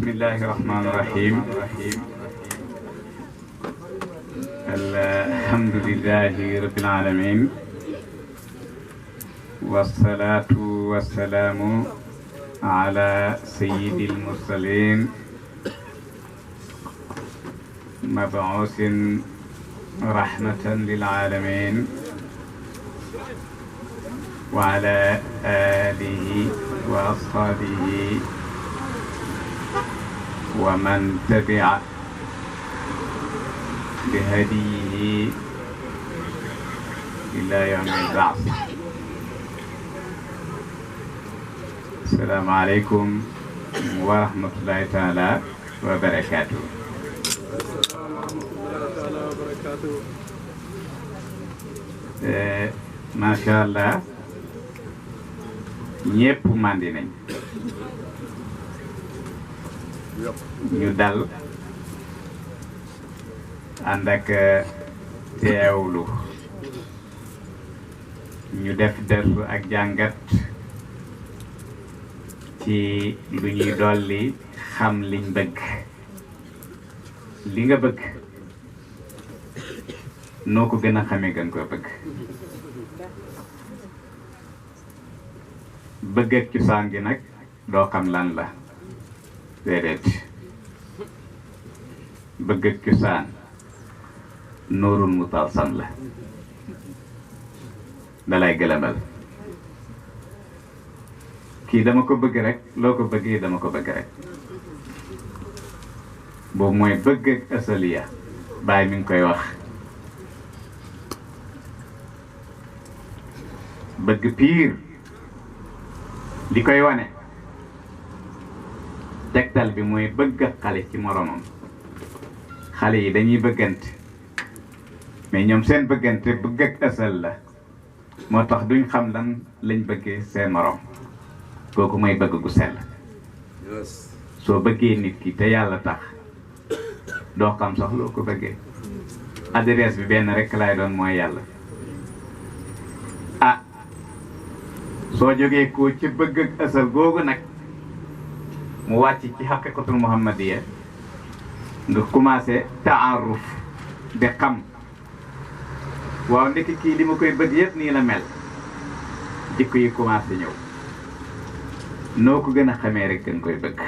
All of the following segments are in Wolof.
بسم الله الرحمن الرحيم الحمد لله رب العالمين والصلاة والسلام على سيد المرسلين مبعوث رحمة للعالمين وعلى آله وأصحابه ومن تبع بهديه إلى يوم البعث. السلام عليكم ورحمة الله تعالى وبركاته. ما شاء الله ñépp mandi nañ ñu dal ànd ak teewlu ñu def dërsu ak jàngat ci lu ñuy dolli xam liñ bëgg li nga bëgg noo ko gën a xamee gën ko bëgg bëgg ak cosaan gi nag doo xam lan la déedéet bëgg ak cosaan nuurul mutalsam la dalay gëlëmal kii dama ko bëgg rek loo ko bëggee dama ko bëgg rek boobu mooy bëgg ak asaliya Baye mi ngi koy wax bëgg piir li koy wane tegtal bi mooy bëgg xale ci moromam xale yi dañuy bëggante mais ñoom seen bëggante bëgg ak asal la moo tax duñ xam lan lañ bëggee seen morom kooku mooy bëgg gu sell soo bëggee nit ki te yàlla tax doo xam sax loo ko bëggee adresse bi benn rek lay doon mooy yàlla soo jógee ko ci bëgg ak asal googu nag mu wàcc ci xaqiqatul muhammadiya nga commencé taaruf di xam waaw ndekki kii li ma koy bëgg yëpp nii la mel jikko yi commencé ñëw noo ko gën a xamee rek gën koy bëgg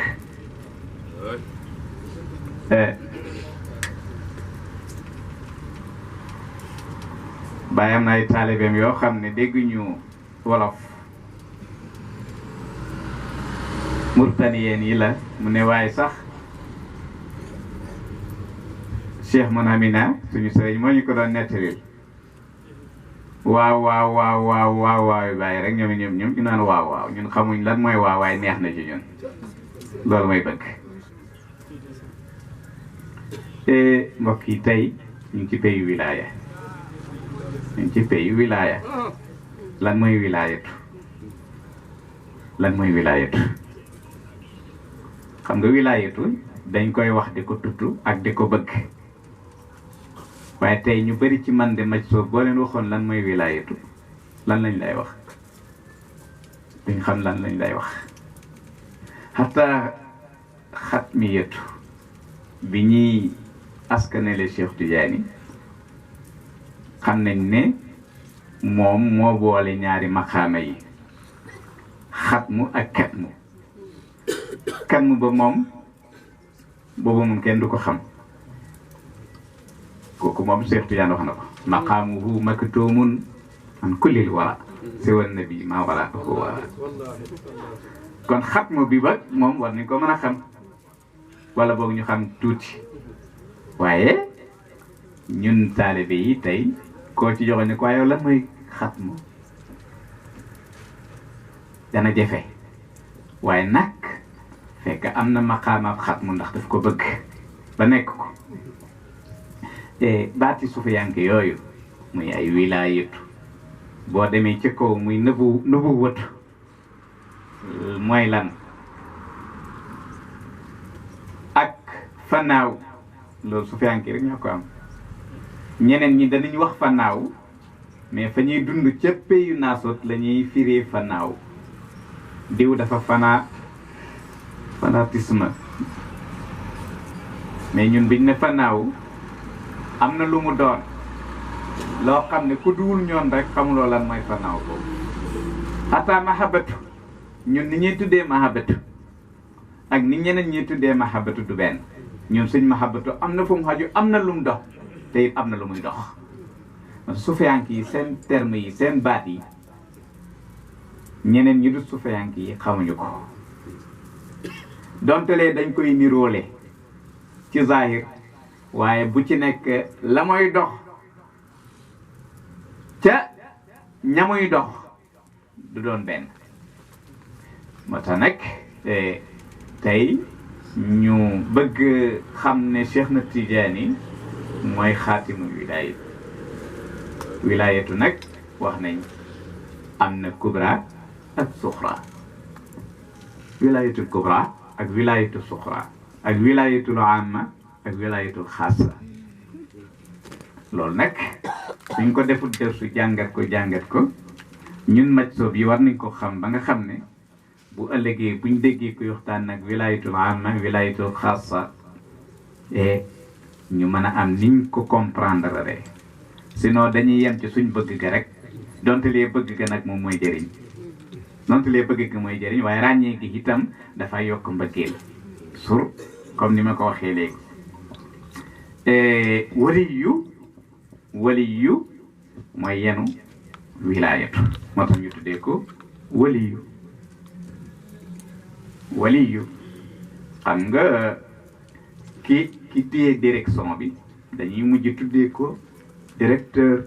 Baye am na ay taalibeem yoo xam ne dégguñu wolof murtaniyeen yi la mu ne waaye sax Cheikh Monamina suñu sëriñ moo ñu ko doon nettalil waaw waaw waaw waaw waaw waaw Baye rek ñoom ñu naan waaw waaw ñun xamuñ lan mooy waaw waaye neex na ci ñun loolu mooy bëgg mbokk yi tey ñu ngi ci pays wilaya ñu ngi ci pays wilaya lan mooy wilaayatu lan mooy wilaayatu xam nga wilaayatu dañ koy wax di ko tudd ak di ko bëgg waaye tey ñu bari ci man de maj soo boo leen waxoon lan mooy wilaayatu lan lañ lay wax duñ xam lan lañ lay wax xataa xatmiyatu bi ñuy askanele Cheikh Tidiane xam nañ ne moom moo boole ñaari maqaama yi xatmu ak katmu ba moom boobu moom kenn du ko xam kooku moom Cheikh Tidiane wax na ko maqaamuhu maktumun an kullil wara siwan nabi ma wara ko wara kon xatmu bi ba moom war nañ ko mën a xam wala boog ñu xam tuuti waaye ñun taalibe yi tey koo ci joxe ne ko yow lan mooy xatmu dana jafe waaye nag fekk am na maqaamaab xatmu ndax daf ko bëgg ba nekk ko baati suufiyanke yooyu muy ay wilaayatu boo demee ci kaw muy nëbu wëtu mooy lan ak fanaaw loolu suufiyanke rek ñoo ko am ñeneen ñi danañ wax fanaaw mais fa ñuy dund ca peyu naasot la ñuy firee fanaaw diw dafa fanatisme mais ñun biñ ne fanaaw am na lu mu doon loo xam ne ku duwul ñoon rek xamuloo lan mooy fanaaw boobu xataa mahabatu ñun ni ñuy tuddee mahabatu ak ni ñeneen ñuy tuddee mahabatu du benn ñun suñ mahabatu am na fu mu xaju am na lu mu dox te it am na lu muy dox sufiyank yi seen terme yi seen baat yi ñeneen ñi du sufiyank yi xamuñu ko donte lee dañ koy niroole ci zahir waaye bu ci nekk la mooy dox ca ñamuy dox du doon benn moo tax nag tey ñu bëgg xam ne Cheikh na Tidiane mooy xaatimul wilaayat wilaayatu nag wax nañ am na kubra ak suxra wilaayatul kubra ak wilaayatul suxra ak wilaayatul amma ak wilaayatul xaasa loolu nag suñ ko deful dersu jàngat ko ñun maj soob yi war nañ ko xam ba nga xam ne bu ëllëgee buñ déggee ko waxtaan nag wilaayatul amma wilaayatul xaasa ñu mën a am niñ ko comprendre rek sinon dañuy yem ci suñ bëgg ga rek donte lee bëgg ga nag moom mooy jëriñ donte lee bëgg ga mooy jëriñ waaye ràññee gi itam dafay yokk mbëggeel sur comme ni ma ko waxee léegi waliyu mooy yenu wilaayatu moo tax ñu tuddee ko waliyu xam nga ki téye direction bi dañuy mujj tuddee ko directeur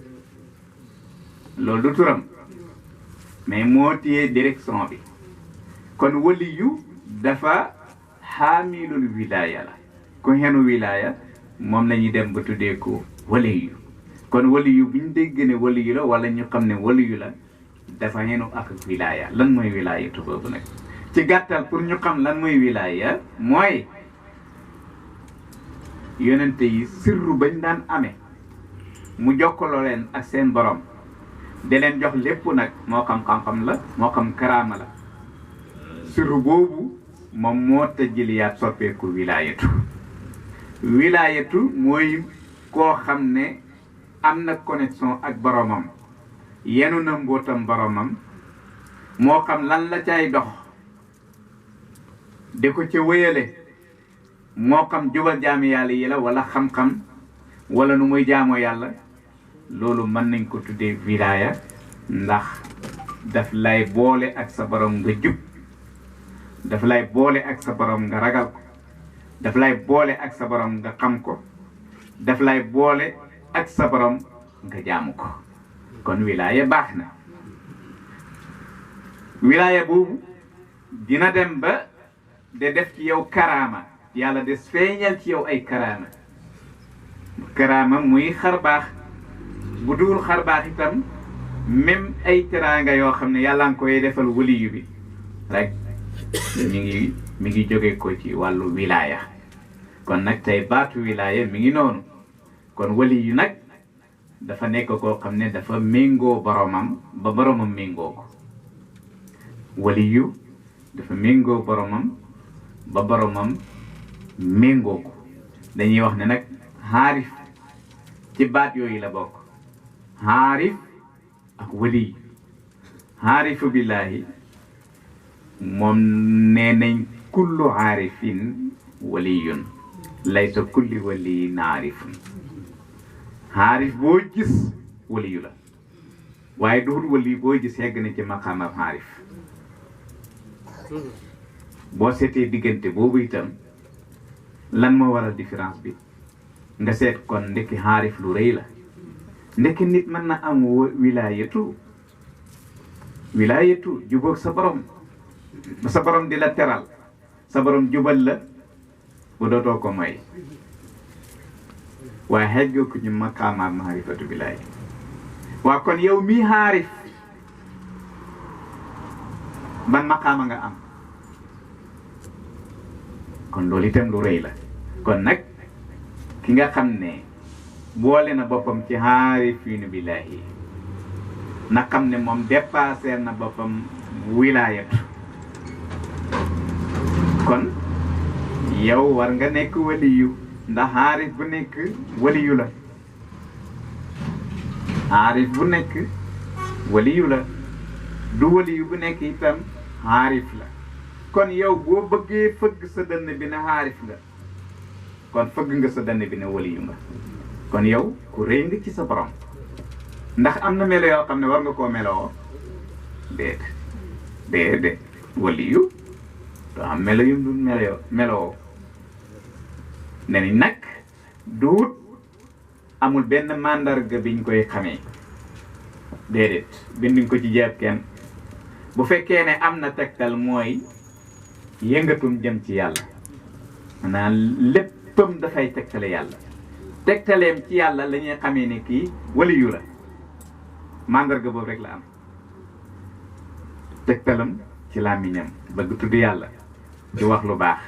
loolu du turam mais moo téye direction bi kon waliyu dafa xaamilul wilaaya la ku xenu wilaaya moom lañuy dem ba tuddee ko waliyu kon waliyu bu ñu dégg ne waliyu la wala ñu xam ne waliyu la dafa xenu ak wilaaya lan mooy wilaayatu boobu nag ci gàttal pour ñu xam lan mooy wilaaya mooy yonente yi sirru bañ daan amee mu jokkaloo leen ak seen borom di leen jox lépp nag moo xam xam-xam la moo xam karaama la sirru boobu moom moo tëjjiliyaat soppeeku wilaayatu mooy koo xam ne am na connexion ak boromam yenu na mbootam boromam moo xam lan la cay dox di ko ca wéyale moo xam jubal jaami yàlla yi la wala xam-xam wala nu muy jaamoo yàlla loolu mën nañ ko tuddee wilaaya ndax daf lay boole ak sa borom nga jub daf lay boole ak sa borom nga ragal ko daf lay boole ak sa borom nga xam ko daf lay boole ak sa borom nga jaamu ko kon wilaaya baax na wilaaya boobu dina dem ba de def ci yow karaama yàlla des feeñal ci yow ay karaama muy xar baax bu dul xar baax itam même ay teraanga yoo xam ne yàlla nga koy defal waliyu bi rek mi ngi jóge ko ci wàllu wilaaya kon nag tey baatu wilaaya mi ngi noonu kon waliyu nag dafa nekk koo xam ne dafa méngoo boromam ba boromam méngoo ko waliyu dafa méngoo boromam ba boromam méngoo ko dañuy wax ne nag xaarif ci baat yooyu la bokk xaarif ak waliyu xaarifu billaahi moom nee nañ kullu xaarifin waliyun laysa kulli waliyin aarifun xaarif boo gis waliyu la waaye duhul waliyu boo gis yegg na ci maqaamam xaarif boo seetee diggante boobu itam lan moo waral différence bi nga seet kon ndekki xaarif lu rëy la ndekki nit mën na am wilaayatu jubóog sa borom ba sa borom di la teral sa borom jubal la bu dootoo ko moy waaye xeggoo ko ñu maqaamaat maarifatu billaahi waa kon yow mii xaarif ban maqaama nga am kon loolu itam lu rëy la kon nag ki nga xam ne boole na boppam ci xaarifiinu billaahi na xam ne moom dépassé na boppam wilaayatu kon yow war nga nekk waliyu ndax aarif bu nekk waliyu la aarif bu nekk waliyu la du waliyu bu nekk itam aarif la kon yow boo bëggee fëgg sa dënn bi ne aarif nga kon fëgg nga sa dënn bi ne waliyu nga kon yow ku rëy nga ci sa borom ndax am na melo yoo xam ne war nga koo meloo déedéet waliyu doo am melo yu dul meloo ne ni nag duut amul benn màndarga biñ koy xamee déedéet binduñ ko ci jeeb kenn bu fekkee ne am na tegtal mooy yëngatum jëm ci yàlla maanaam léppam dafay tegtale yàlla tegtaleem ci yàlla la ñuy xamee ne kii waliyu la màndarga boobu rek la am tegtalam ci làmmiñam bëgg tudd yàlla ci wax lu baax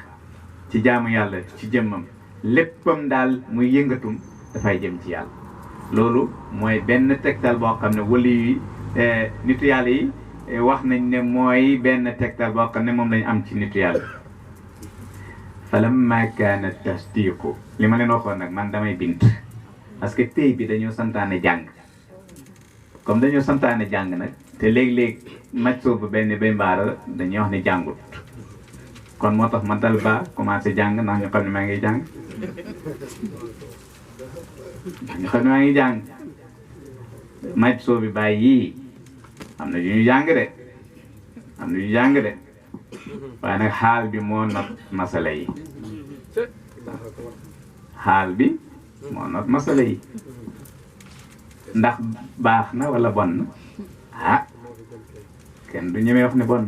ci jaamu yàlla ci jëmmam léppam daal muy yëngatum dafay jëm ci yàlla loolu mooy benn tegtal boo xam ne waliyu yi nitu yàlla yi wax nañ ne mooy benn tegtal boo xam ne moom lañ am ci nitu yàlla falamma kaana tasdiqu li ma leen waxoon nag man damay bind parce que tey bi dañoo santaane jàng comme dañoo santaane jàng nag te léeg-léeg maj soobu benn bay mbaara dañuy wax ne jàngut kon moo tax ma dal ba commencé jàng ndax ñu xam ne maa ngi jàng ñu xam ne maa ngi jàng maj soo bi bàyyi yii am na yu ñu jàng de am na yu jàng de waaye nag xaal bi moo not masala yi xaal bi moo not masala yi ndax baax na wala bon na ah kenn du ñemee wax ne bon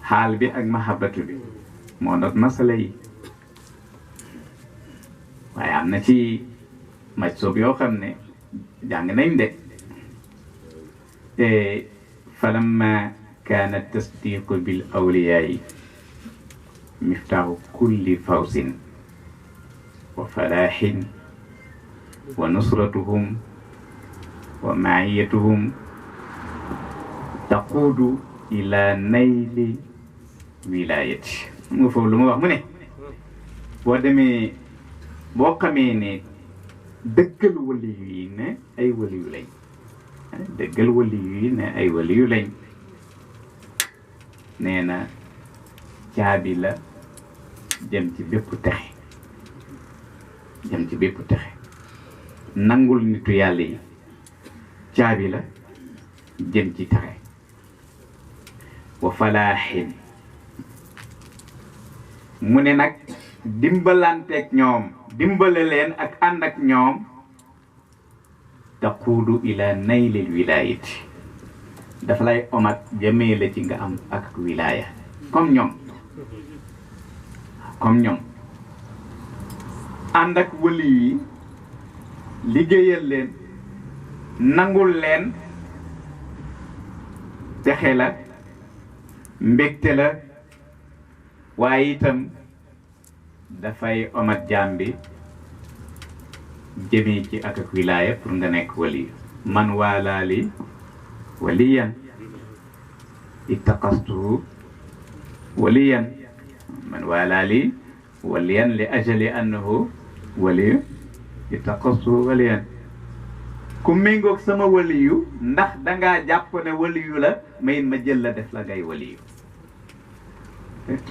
xaal bi ak mahabbatu bi moo not masala yi waaye am na ci maj soob yoo xam ne jàng nañ de falamma kaana tasdiqu bil awliyaai miftaahu kulli fawsin wa falaahin wa nusratuhum wa maiyatuhum taquudu ila nayli wilayati mu nga foofu lu ma wax mu ne boo demee boo xamee ne dëggal waliyu yi ne ay waliyu lañ dëggal waliyu yi ne ay waliyu lañ nee na caabi la jëm ci bépp texe jëm ci bépp texe nangul nitu yàlla yi caabi la jëm ci texe wa falaaxin mu ne nag dimbalanteeg ñoom dimbale leen ak ànd ak ñoom taquudu ila naylil wilayati dafa lay omat jëmee la ci nga am ak wilaya comme ñoom ànd ak wali yi liggéeyal leen nangul leen texe la mbégte la waaye itam dafay omat jaam bi jëmee ci ak wilaya pour nga nekk wali man waalaali waliyan ittaqastuhu waliyan man waalaali waliyan li ajali annahu waliyu ittaqastuhu waliyan ku méngoog sama waliyu ndax dangaa jàpp ne waliyu la mayin ma jël la def la ngay waliyu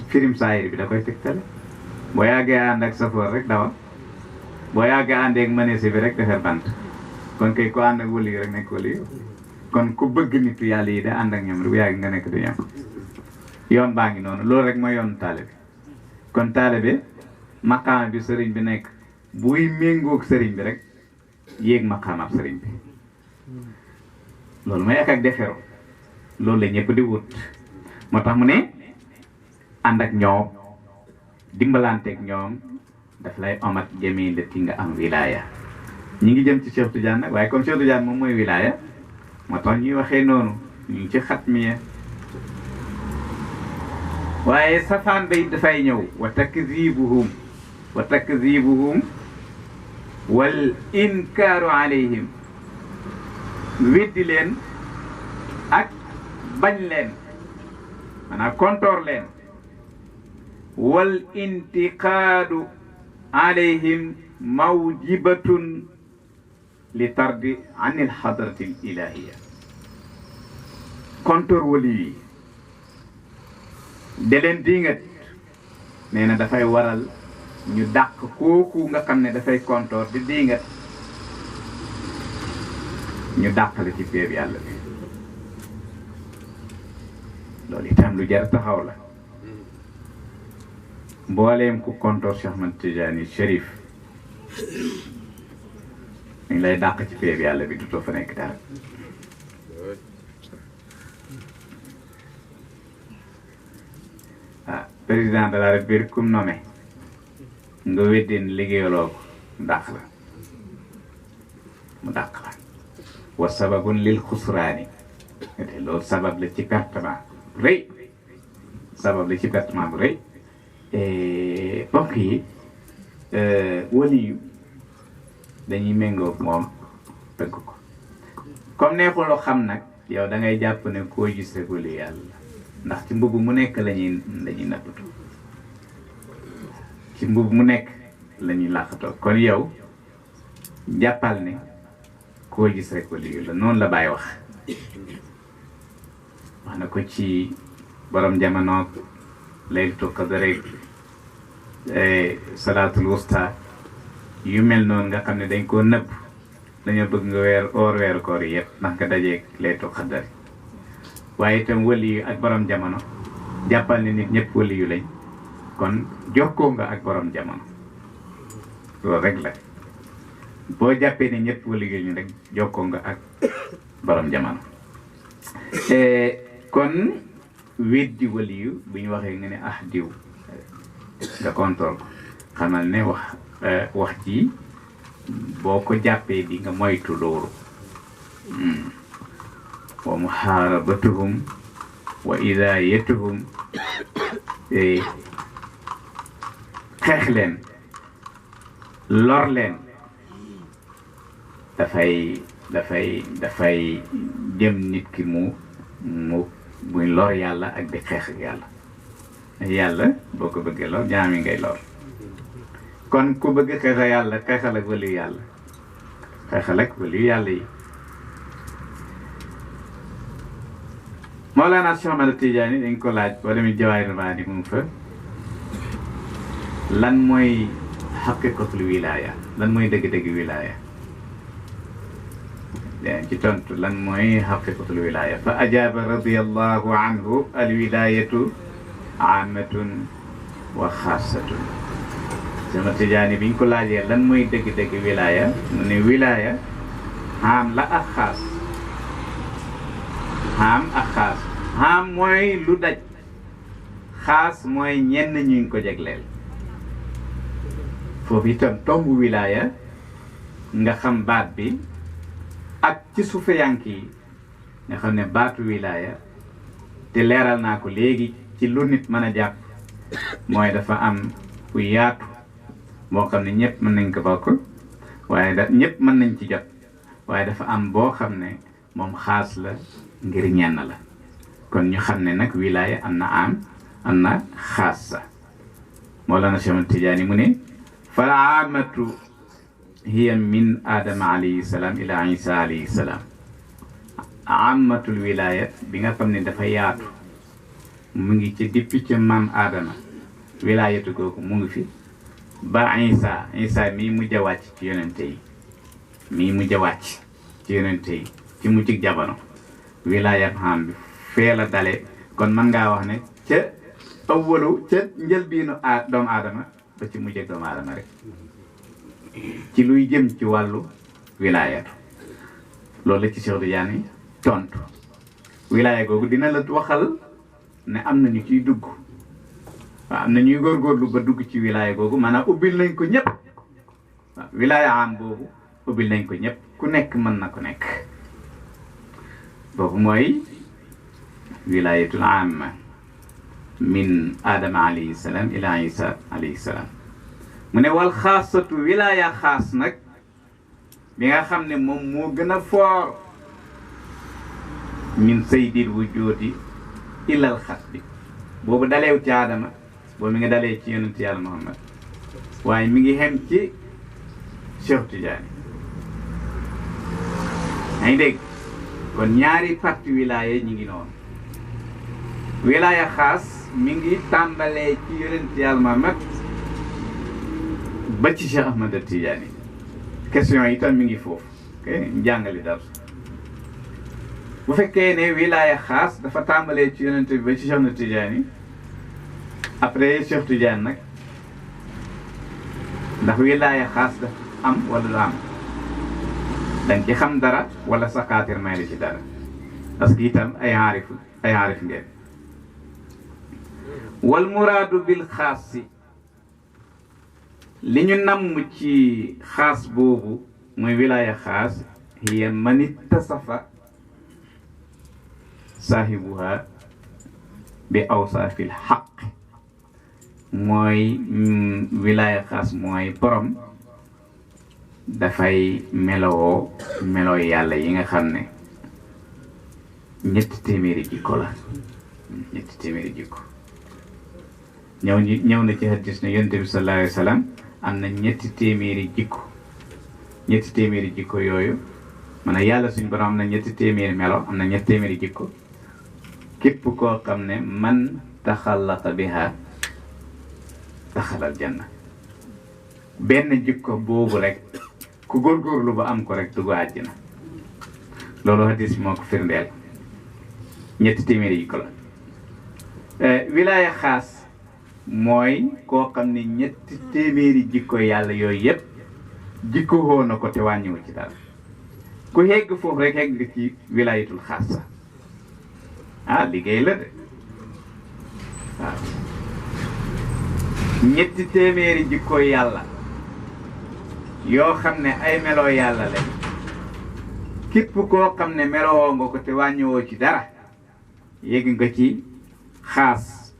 firim saayir bi da koy tegtale boo yàggee ànd ak safoor rek dawa boo yàggee àndeeg mëneesi bi rek defar bant kon kay ko ànd ak waliyu rek nekk waliyu kon ku bëgg nitu yàlla yi da ànd ak ñoom rek bu yàgg nga nekk du ñoom yoon baa ngi noonu loolu rek mooy yoonu taalibe kon taalibe maqaama bi sëriñ bi nekk buy méngoog sëriñ bi rek yéeg maqaamaab sëriñ bi loolu mooy ak defero loolu la ñëpp di wut moo tax mu ne ànd ak ñoom dimbalanteeg ñoom daf lay omat jëmee la ci nga am wilaya ñi ngi jëm ci Cheikh Tidiane nag waaye comme Cheikh Tidiane moom mooy wilaya moo tax ñuy waxee noonu ñu ngi ci xatmiya waaye safaan bay dafay ñëw wa takzibuhum wal inkaaru alayhim weddi leen ak bañ leen maanaam kontoor leen wal intiqaadu عليهم موجبة لطرد عن الحضرة الإلهية كونتور ولي دلين دينغت نينا دافاي waral ñu dàq kooku nga xam ne dafay kontoor di dingat ñu dàqale ci péeb yàlla bi loolu itam lu jar taxaw la mbooleem ku kontoor Cheikh Ahmad Tidiane Chérif ñu lay dàq ci péeb yàlla bi dutoo fa nekk dara ah président de la République kum nommé nga weddin liggéeyaloo ko dàq la mu dàq la wa sababun lil xusraani te loolu sabab la ci pertement bu rëy sabab la ci pertement bu rëy bokk yi waliyu dañuy méngoo moom tënk ko comme neexuloo xam nag yow da ngay jàpp ne koo gis rek waliyu yàlla ndax ci mbubb mu nekk lañuy nappatu ci mbubb mu nekk lañuy làqatoo kon yow jàppal ne koo gis rek waliyu la noonu la Baye wax na ko ci borom jamono laylatul qadr salaatul wusta yu mel noonu nga xam ne dañ koo nëbb dañoo bëgg nga weeru koor yi yëpp ndax nga dajeeg laylatul qadr waaye itam waliyu ak borom jamono jàppal ne nit ñëpp waliyu lañ kon jokkoo nga ak borom jamono loolu rek la boo jàppee ne ñëpp waliyu ñu rek jokkoo nga ak borom jamono kon weddi waliyu bu ñu waxee nga ne diw nga kontoor ko xamal ne wax ji boo ko jàppee di nga moytu loolu wa muharabatuhum wa idayatuhum xeex leen lor leen dafay jëm nit ki mu muy lor yàlla ak di xeex ak yàlla boo ko bëggee lor jaam yi ngay lor kon ku bëgg xeexa yàlla xeexal ak waliyu yàlla xeexal ak waliyu yàlla yi Mawlana Cheikh Ahmad Tidiane dañ ko laaj boo demee Jawaahir Maani mu fa lan mooy xaqiqatul wilaaya lan mooy dëgg-dëgg wilaaya ci tontu lan mooy xaqiqatul wilaaya fa ajaaba radiyallahu anhu alwilaayatu aamatun wa xaasatun sama Tidiane biñ ko laajee lan mooy dëgg-dëgg wilaaya mu ne wilaaya am la ak xaas am ak xaas am mooy lu daj xaas mooy ñenn ñu ngi ko jagleel foofu itam tombu wilaaya nga xam baat bi ak ci suufiyank yi nga xam ne baatu wilaaya te leeral naa ko léegi ci lu nit mën a jàpp mooy dafa am ku yaatu boo xam ne ñëpp mën nañ ko bokk waaye ñëpp mën nañ ci jot waaye dafa am boo xam ne moom xaas la ngir ñenn la kon ñu xam ne nag wilaaya am na xaas sa Mawlana Cheikh Tidiane mu ne fal aamatu hiya min Adama alayhi salaam ila Isa alayhi salaam amatul wilaaya bi nga xam ne dafa yaatu mu ngi ci depuis ca maam Adama wilaayatu googu mu ngi fi ba Isa mii mujj a wàcc ci yonente yi ci mujjig jamono wilaayat xam bi fee la dale kon mën ngaa wax ne ca awwalu ca njëlbiinu doomu aadama ba ci mujjig doomu aadama rek ci luy jëm ci wàllu wilaayatu loolu la ci Cheikh Tidiane tontu wilaaya googu dina la waxal ne am na ñu ciy dugg waaw am na ñuy góorgóorlu ba dugg ci wilaaya googu maanaam ubbil nañ ko ñëpp waaw wilaaya am boobu ubbil nañ ko ñëpp ku nekk mën na ko nekk boobu mooy wilaayatul amma min Adama alayhi salaam ila Isa alayhi salaam mu ne wal xaasatu wilaaya xaas nag bi nga xam ne moom moo gën a foor min sayyidil wujuudi ilal xat bi boobu daleew ci Adama boobu mi nga dalee ci yonent yàlla Muhammad waaye mi ngi xem ci Cheikh Tidiane yaa ngi dégg kon ñaari parti wilaya ñi ngi noonu wilaya xaas mi ngi tàmbalee ci yonent Yàlla Muhammad ba ci Cheikh Ahmad Tidiane question yi tam mi ngi foofu njàngali dara bu fekkee ne wilaya xaas dafa tàmbalee ci yonent bi ba ci Cheikh Ahmad Tidiane après Cheikh Tidiane nag ndax wilaya xaas dafa am wala du am danga ci xam dara wala sa xaatir may la ci dara parce que itam ay aarif ngeen wal muraadu bil xaas si li ñu namm ci xaas boobu mooy wilaya xaas hiya man ittasafa saahibuha bi awsaafil xaq mooy wilaya xaas mooy borom dafay meloo yàlla yi nga xam ne ñetti téeméeri jikko la ñetti téeméeri jikko ñëw na ci hadis ne yonent bi sallallahu alayhi wa sallam am na ñetti téeméeri jikko yooyu maanaam yàlla suñu borom am na ñetti téeméeri melo am na ñetti téeméeri jikko képp koo xam ne man taxallaqa biha taxalal janna benn jikko boobu rek ku góorgóorlu ba am ko rek dugg àjjana loolu hadis moo ko firndeel ñetti téeméeri jikko la wilaya xaas mooy koo xam ne ñetti téeméeri jikko yàlla yooyu yëpp jikko woo na ko te wàññiwu ci dara ku hegg foofu rek hegg ci wilayatul xaas sa liggéey la de waaw ñetti téeméeri jikko yàlla yoo xam ne ay meloo yàlla lañ képp koo xam ne meloo nga ko te wàññiwoo ci dara yegg nga ci xaas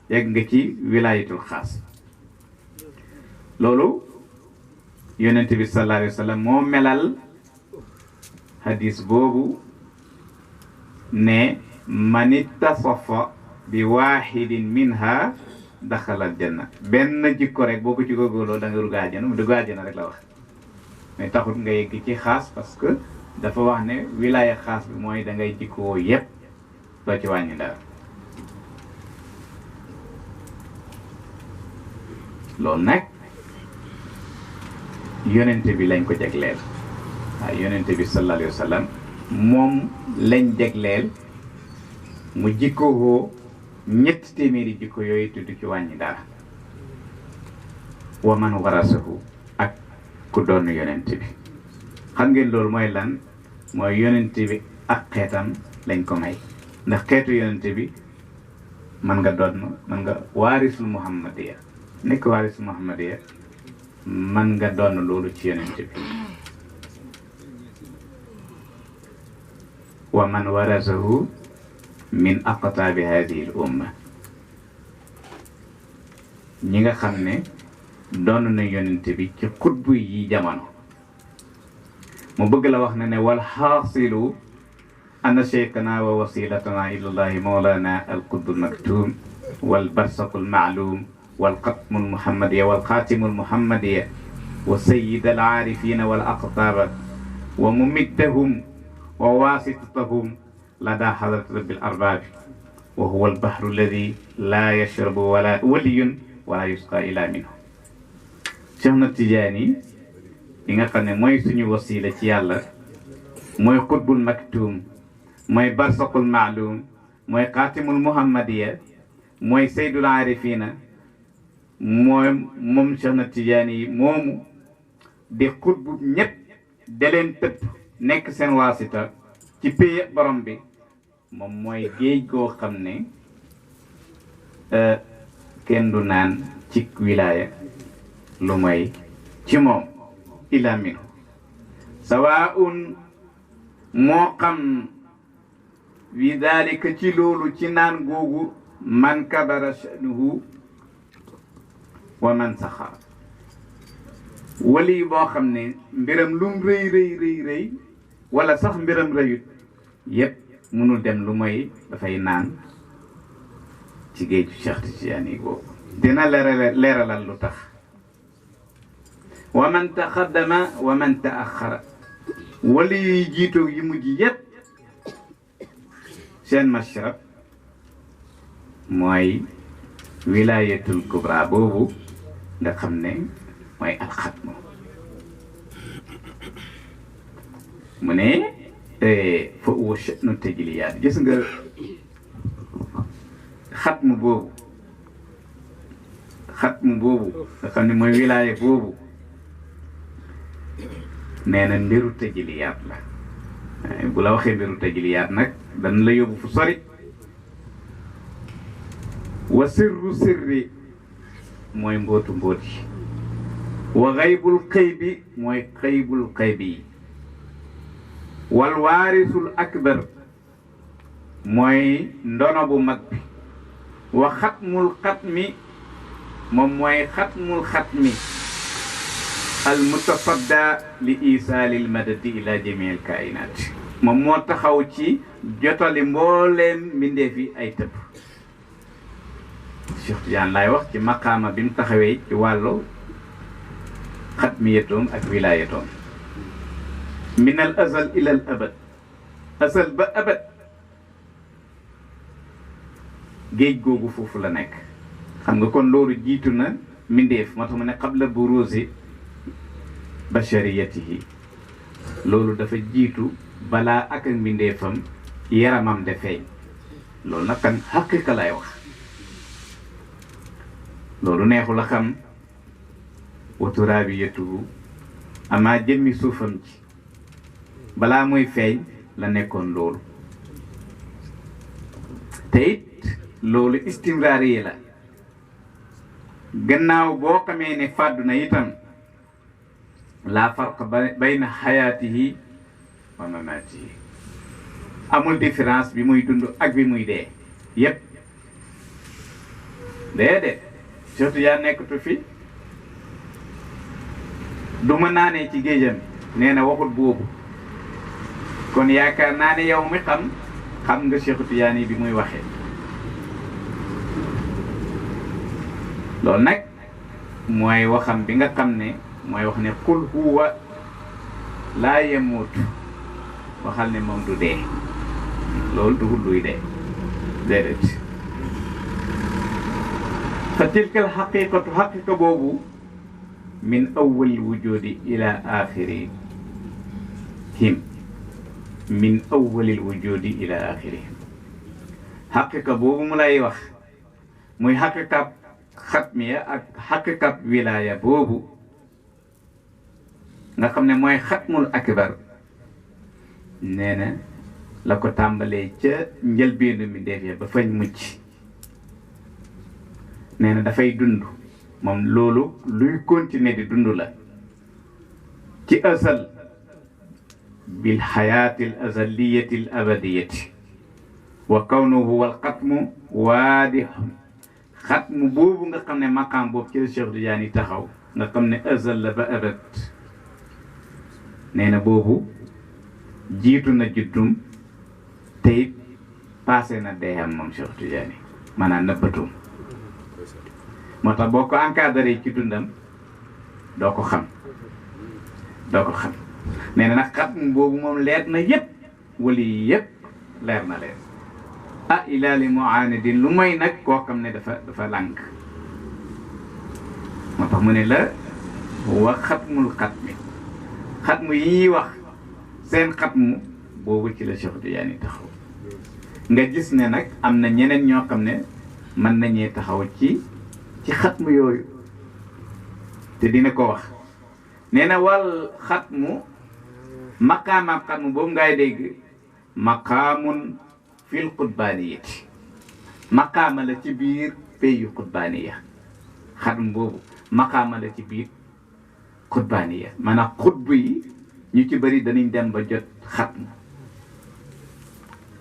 yegg nga ci wilayatul xaas loolu yonent bi sallallahu alayhi wa sallam moo melal hadis boobu ne man ittasafa bi waahidin minha daxalal janna benn jikko rek boo ko ci góorgóorloo da nga dugg àjjana mu dugg àjjana rek la wax mais taxut nga yegg ci xaas parce que dafa wax ne wilaya xaas bi mooy da ngay jikkoo yépp doo ci wàññi dara loolu nag yonente bi lañ ko jagleel waaw yonente bi sallallahu alayhi wa sallam moom lañ jagleel mu jikkoo ñetti téeméeri jikko yooyu te du ci wàññi dara wa man warasahu ak ku doon yonente bi xam ngeen loolu mooy lan mooy yonente bi ak xeetam lañ ko may ndax xeetu yonente bi man nga doon man nga waarisul muhammadiya nekk waarisul muhammadiya man nga doon loolu ci yonente bi wa man warasahu min aqtaabi hadihi l umma ñi nga xam ne doon na yonente bi ci xutbu yi jamono mu bëgg la wax ne wal xaasilu anna cheikhana wa wasilatana ilallahi mawlana alqutbu almaktum wal barsaqu almaalum wal xatmu almuhammadiya wal xaatimu almuhammadiya wa sayid alaarifina wal aqtaaba wa mumiddahum wa waasitatahum لدى حضرة رب الأرباب وهو البحر الذي لا يشرب ولا ولي ولا يسقى إلا منه شيخنا تيجاني إنغا خاني موي سونو وسيلة تي يالا موي قطب المكتوم موي برزق المعلوم موي خاتم المحمدية موي سيد العارفين موي موم شيخنا تيجاني موم دي قطب ñep دلين تب nek sen wasita ci pay borom bi moom mooy géej goo xam ne kenn du naan ci wilaaya lu may ci moom ila min sawaun moo xam wi dalika ci loolu ci naan googu man kabara sha'nuhu wa man saxar wali boo xam ne mbiram lum rëy rëy rëy wala sax mbiram rëyut yépp mënul dem lu mooy dafay naan ci géeju Cheikh Tidiane boobu dina leeralal lu tax wa man taqaddama wa man taaxara wali yuy jiitoo yi mujj yépp seen mashrab mooy wilayatul kubra boobu nga xam ne mooy alxatmu mu ne fa huwa sha'nu tajliyaat gis nga xatmu boobu nga xam ne mooy wilaya boobu nee na mbiru tajliyaat la bu la waxee mbiru tajliyaat nag dana la yóbbu fu sori wa sirru sirri mooy mbootu mbooti wa xaybul xaybi mooy xaybul xaybi wal waarisul akbar mooy ndono bu mag bi wa xatmul xatmi moom mooy xatmul xatmi al mutafadda li isaalil madadi ila jamiil kainaat moom moo taxaw ci jotali mbooleem mbindeef yi ay tëb Cheikh Tidiane laay wax ci maqaama bi mu taxawee ci wàllu xatmiyatoom ak wilaayatoom min al azal ila al abad azal ba abad géej googu foofu la nekk xam nga kon loolu jiitu na mbindeef moo tax mu ne qabla buruzi bashariyatihi loolu dafa jiitu balaa ak mbindeefam yaramam de feeñ loolu nag kan xaqiqa lay wax loolu neexu la xam wa turaabiyatuhu amaa jëmmi suufam ci balaa muy feeñ la nekkoon loolu te it loolu istimraari la gannaaw boo xamee ne fàddu na itam laa farq bayna xayaatihi wa mamaatihi amul différence bi muy dund ak bi muy dee yépp déedéet surtout yaa nekkatu fi du ma naanee ci géejam nee na waxut boobu kon yaakaar naa ne yow mi xam nga Cheikh Tidiane bi muy waxee loolu nag mooy waxam bi nga xam ne mooy wax ne qul huwa laa yamuutu waxal ne moom du dee loolu dugul luy dee déedéet fa tilkal xaqiqatu xaqiqa boobu min awwal wujudi ila axiri him min awwalil wujudi ila axirihim xaqiqa boobu mu lay wax muy xaqiqab xatmiya ak xaqiqab wilaya boobu nga xam ne mooy xatmul akbar nee na la ko tàmbalee ca njëlbéenu mi def ya ba fañ mucc nee na dafay dund moom loolu luy continuer di dund la ci asal bil xayaati al azaliyati al abadiyati wa kawnuhu wal xatmu waadihun xatmu boobu nga xam ne maqaam boobu ci Cheikh Tidiane taxaw nga xam ne azal la ba abad nee na boobu jiitu na juddum te it passé na deeyam moom Cheikh Tidiane maanaam nëbbatum moo tax boo ko encadré ci dundam doo ko xam nee na nag xatmu boobu moom leer na yépp wali yépp leer na leen ilaali muanidin lu may nag koo xam ne dafa lànk moo tax mu ne la wa xatmul xatmu yi ñuy wax seen xatmu boobu ci la Cheikh Tidiane taxaw nga gis ne nag am na ñeneen ñoo xam ne mën nañee taxaw ci xatmu yooyu te dina ko wax nee na wal xatmu maqaamaam xatmu boobu ngay dégg maqaamun fil qutbaaniyati maqaama la ci biir pays qutbaaniya xatmu boobu maqaama la ci biir qutbaaniya maanaam xutbu yi ñu ci bëri danañ dem ba jot xatmu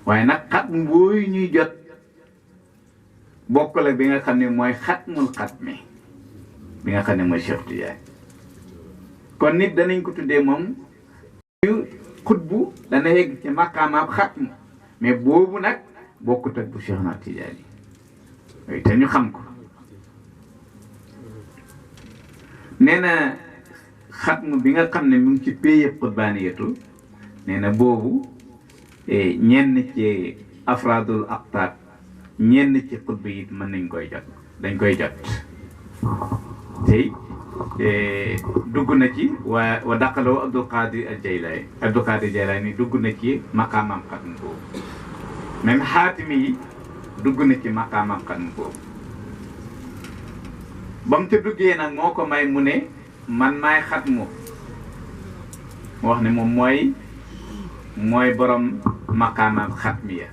waaye nag xatmu booyu ñuy jot bokk la bi nga xam ne mooy xatmul xatmi bi nga xam ne mooy Cheikh Tidiane kon nit danañ ko tuddee moom xutbu dana yegg ci maqaamaab xatmu mais boobu nag bokkut ak bu Cheikh na Tidiane yi te ñu xam ko nee na xatmu bi nga xam ne mu ngi ci péyëb xutbaaniyatu nee na boobu ñenn ci afraadul aqtaab ñenn ci xutba yi mën nañ koy jot dañ koy jot tey dugg na ci wa daqaloo Abdul Qadir Jaylaani dugg na ci maqaamam xatmu boobu même xaatimi yi dugg na ci maqaamam xatmu boobu ba mu te duggee nag moo ko may mu ne man maay xatmu mu wax ne moom mooy borom maqaamam xatmiya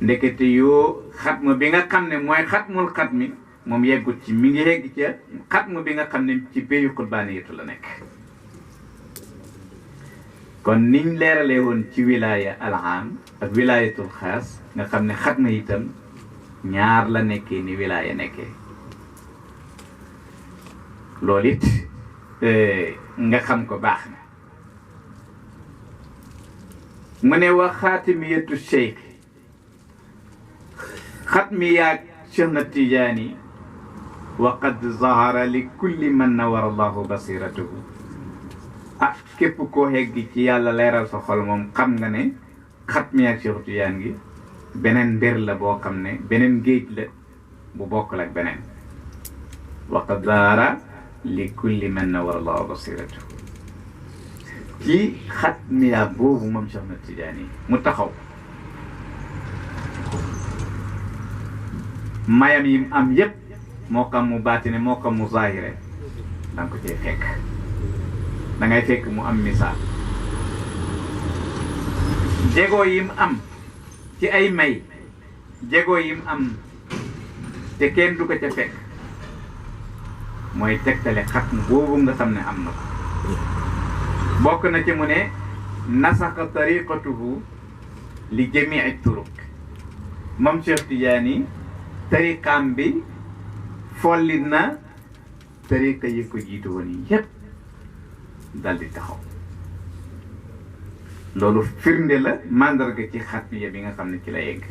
ndekete yoo xatmu bi nga xam ne mooy xatmul xatmi moom yeggut ci mi ngi yegg ca xatmu bi nga xam ne ci béyu xutbaaniyatu la nekk kon niñ leeralee woon ci wilaaya al'am ak wilaayatul xaas nga xam ne xatma itam ñaar la nekkee ni wilaaya nekkee loolu it nga xam ko baax na mu ne wa xaatimiyatu Cheikh xatmiyaak Cheikh na Tidiane wa qad zahara li kulli man nawara allahu basiratuhu képp koo heggi ci yàlla leeral sa xol moom xam nga ne xatmiyaak Cheikh Tidiane gi beneen mbir la boo xam ne beneen géej la bu bokkul ak beneen wa qad zahara li kulli man nawara allahu basiratuhu ci xatmiya boobu moom Cheikh na Tidiane mu taxaw mayam yi am yépp moo xam mu baatine moo xam mu zahire danga ko cee fekk da ngay fekk mu am misaal jéego yim am ci ay may jéego yim am te kenn du ko ca fekk mooy tegtale xatmu boobu nga xam ne am na ko bokk na ci mu ne nasaxa tariqatuhu li jamii turuq moom Cheikh Tidiane tariqaam bi folli na tariqa yi ko jiitu woon yépp dal di taxaw loolu firnde la mandarga ci xatmiya bi nga xam ne ci la yegg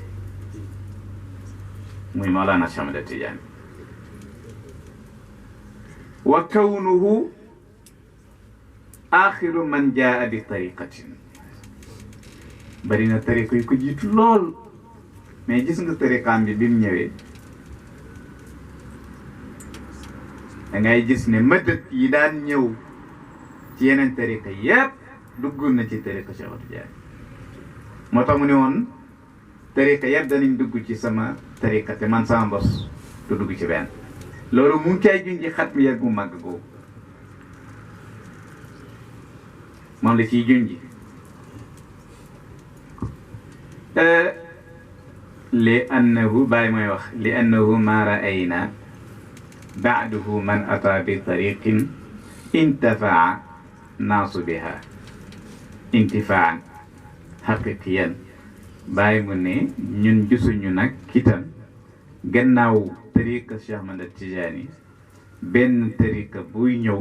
muy Mawlana Cheikh Ahmad Tidiane wa kawnuhu axiru man jaa bi tariqatin bari na tariqa yu ko jiitu lool mais gis nga tariqaam bi mu ñëwee da ngay gis ne mëdët yi daan ñëw ci yeneen tariqa yépp dugg na ci tariqa Cheikh Tidiane moo tax mu ne woon tariqa yépp danañ dugg ci sama tariqa te man sama bos du dugg ci benn loolu mu ngi cay junji xatmiya gu màgg googu moom la ciy junji li annahu Baye mooy wax li annahu ma raayna ba'dahu man ata bi tariqin intafaa naasu biha intifaan xaqiqiyan Baye mu ne ñun gisuñu nag kitam gannaaw tariqa Cheikh Ahmad Tidiane benn tariqa buy ñëw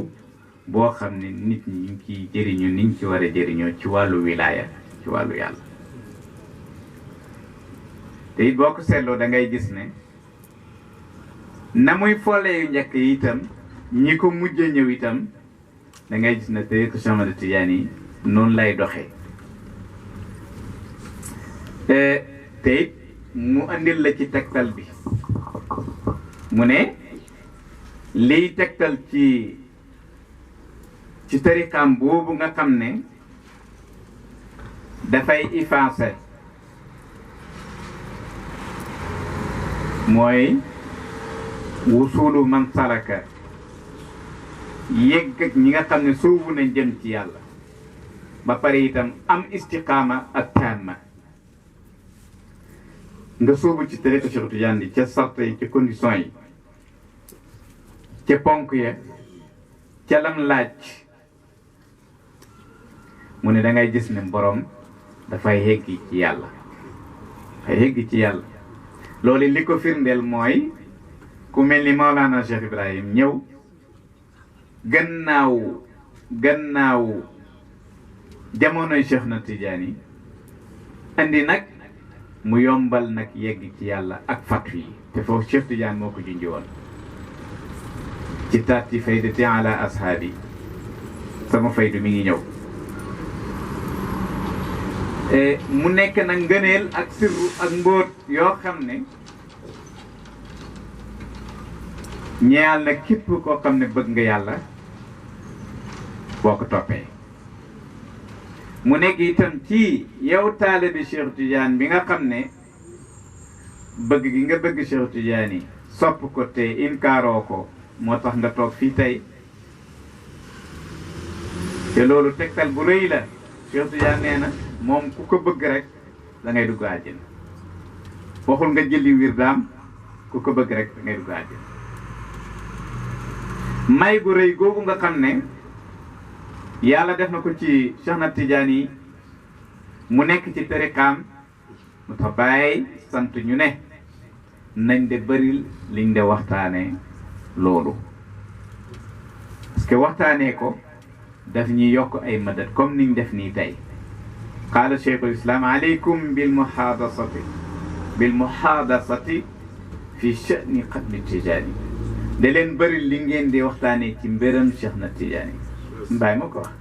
boo xam ne nit ñi ñu ngi ciy jëriñu niñ ci war a jëriñoo ci wàllu wilaaya ci wàllu yàlla te it boo ko seetloo da ngay gis ne na muy folle yu njëkk yi itam ñi ko mujjee ñëw itam da ngay gis ne tariqa Cheikh Ahmad Tidiane yi noonu lay doxee te it mu andil la ci tegtal bi mu ne liy tegtal ci tariqaam boobu nga xam ne dafay effacé mooy wusulu man salaka yegg ak ñi nga xam ne soobu nañ jëm ci yàlla ba pare itam am istiqaama ak taamma nga soobu ci tariqa Cheikh Tidiane bi ca sart yi ca condition yi ca ponk ya ca lam laaj mu ne da ngay gis ne borom dafay yegg ci yàlla dafay yegg ci yàlla loolu li ko firndeel mooy ku mel ni Mawlana Cheikh Ibrahima ñëw gannaaw jamonoy Cheikh na Tidiane yi andi nag mu yombal nag yegg ci yàlla ak fatu yi te foofu Cheikh Tidiane moo ko junji woon ci taati faydati ala ashaabi sama faydu mi ngi ñëw mu nekk nag ngëneel ak sirru ak mbóot yoo xam ne ñeyal na képp koo xam ne bëgg nga yàlla boo ko toppee mu nekk itam ci yow taalibe Cheikh Tidiane bi nga xam ne bëgg gi nga bëgg Cheikh Tidiane yi sopp ko te inkaaroo ko moo tax nga toog fii tey te loolu tegtal bu rëy la Cheikh Tidiane nee na moom ku ko bëgg rek da ngay dugg àjjana waxul nga jëli wirdaam ku ko bëgg rek da ngay dugg àjjana may gu rëy googu nga xam ne yàlla def na ko ci Cheikh na Tidiane yi mu nekk ci tariqaam mu tax Baye sant ñu ne nañ de bëril liñ de waxtaane loolu parce que waxtaanee ko daf ñuy yokk ay madad comme niñ def nii tey qaala cheikhul islam aleykum bilmuhaadasati fi sha'ni xatmi Tidiane da leen bëril li ngeen di waxtaanee ci mbéram Cheikh na Tidiane mbaay ma ko wax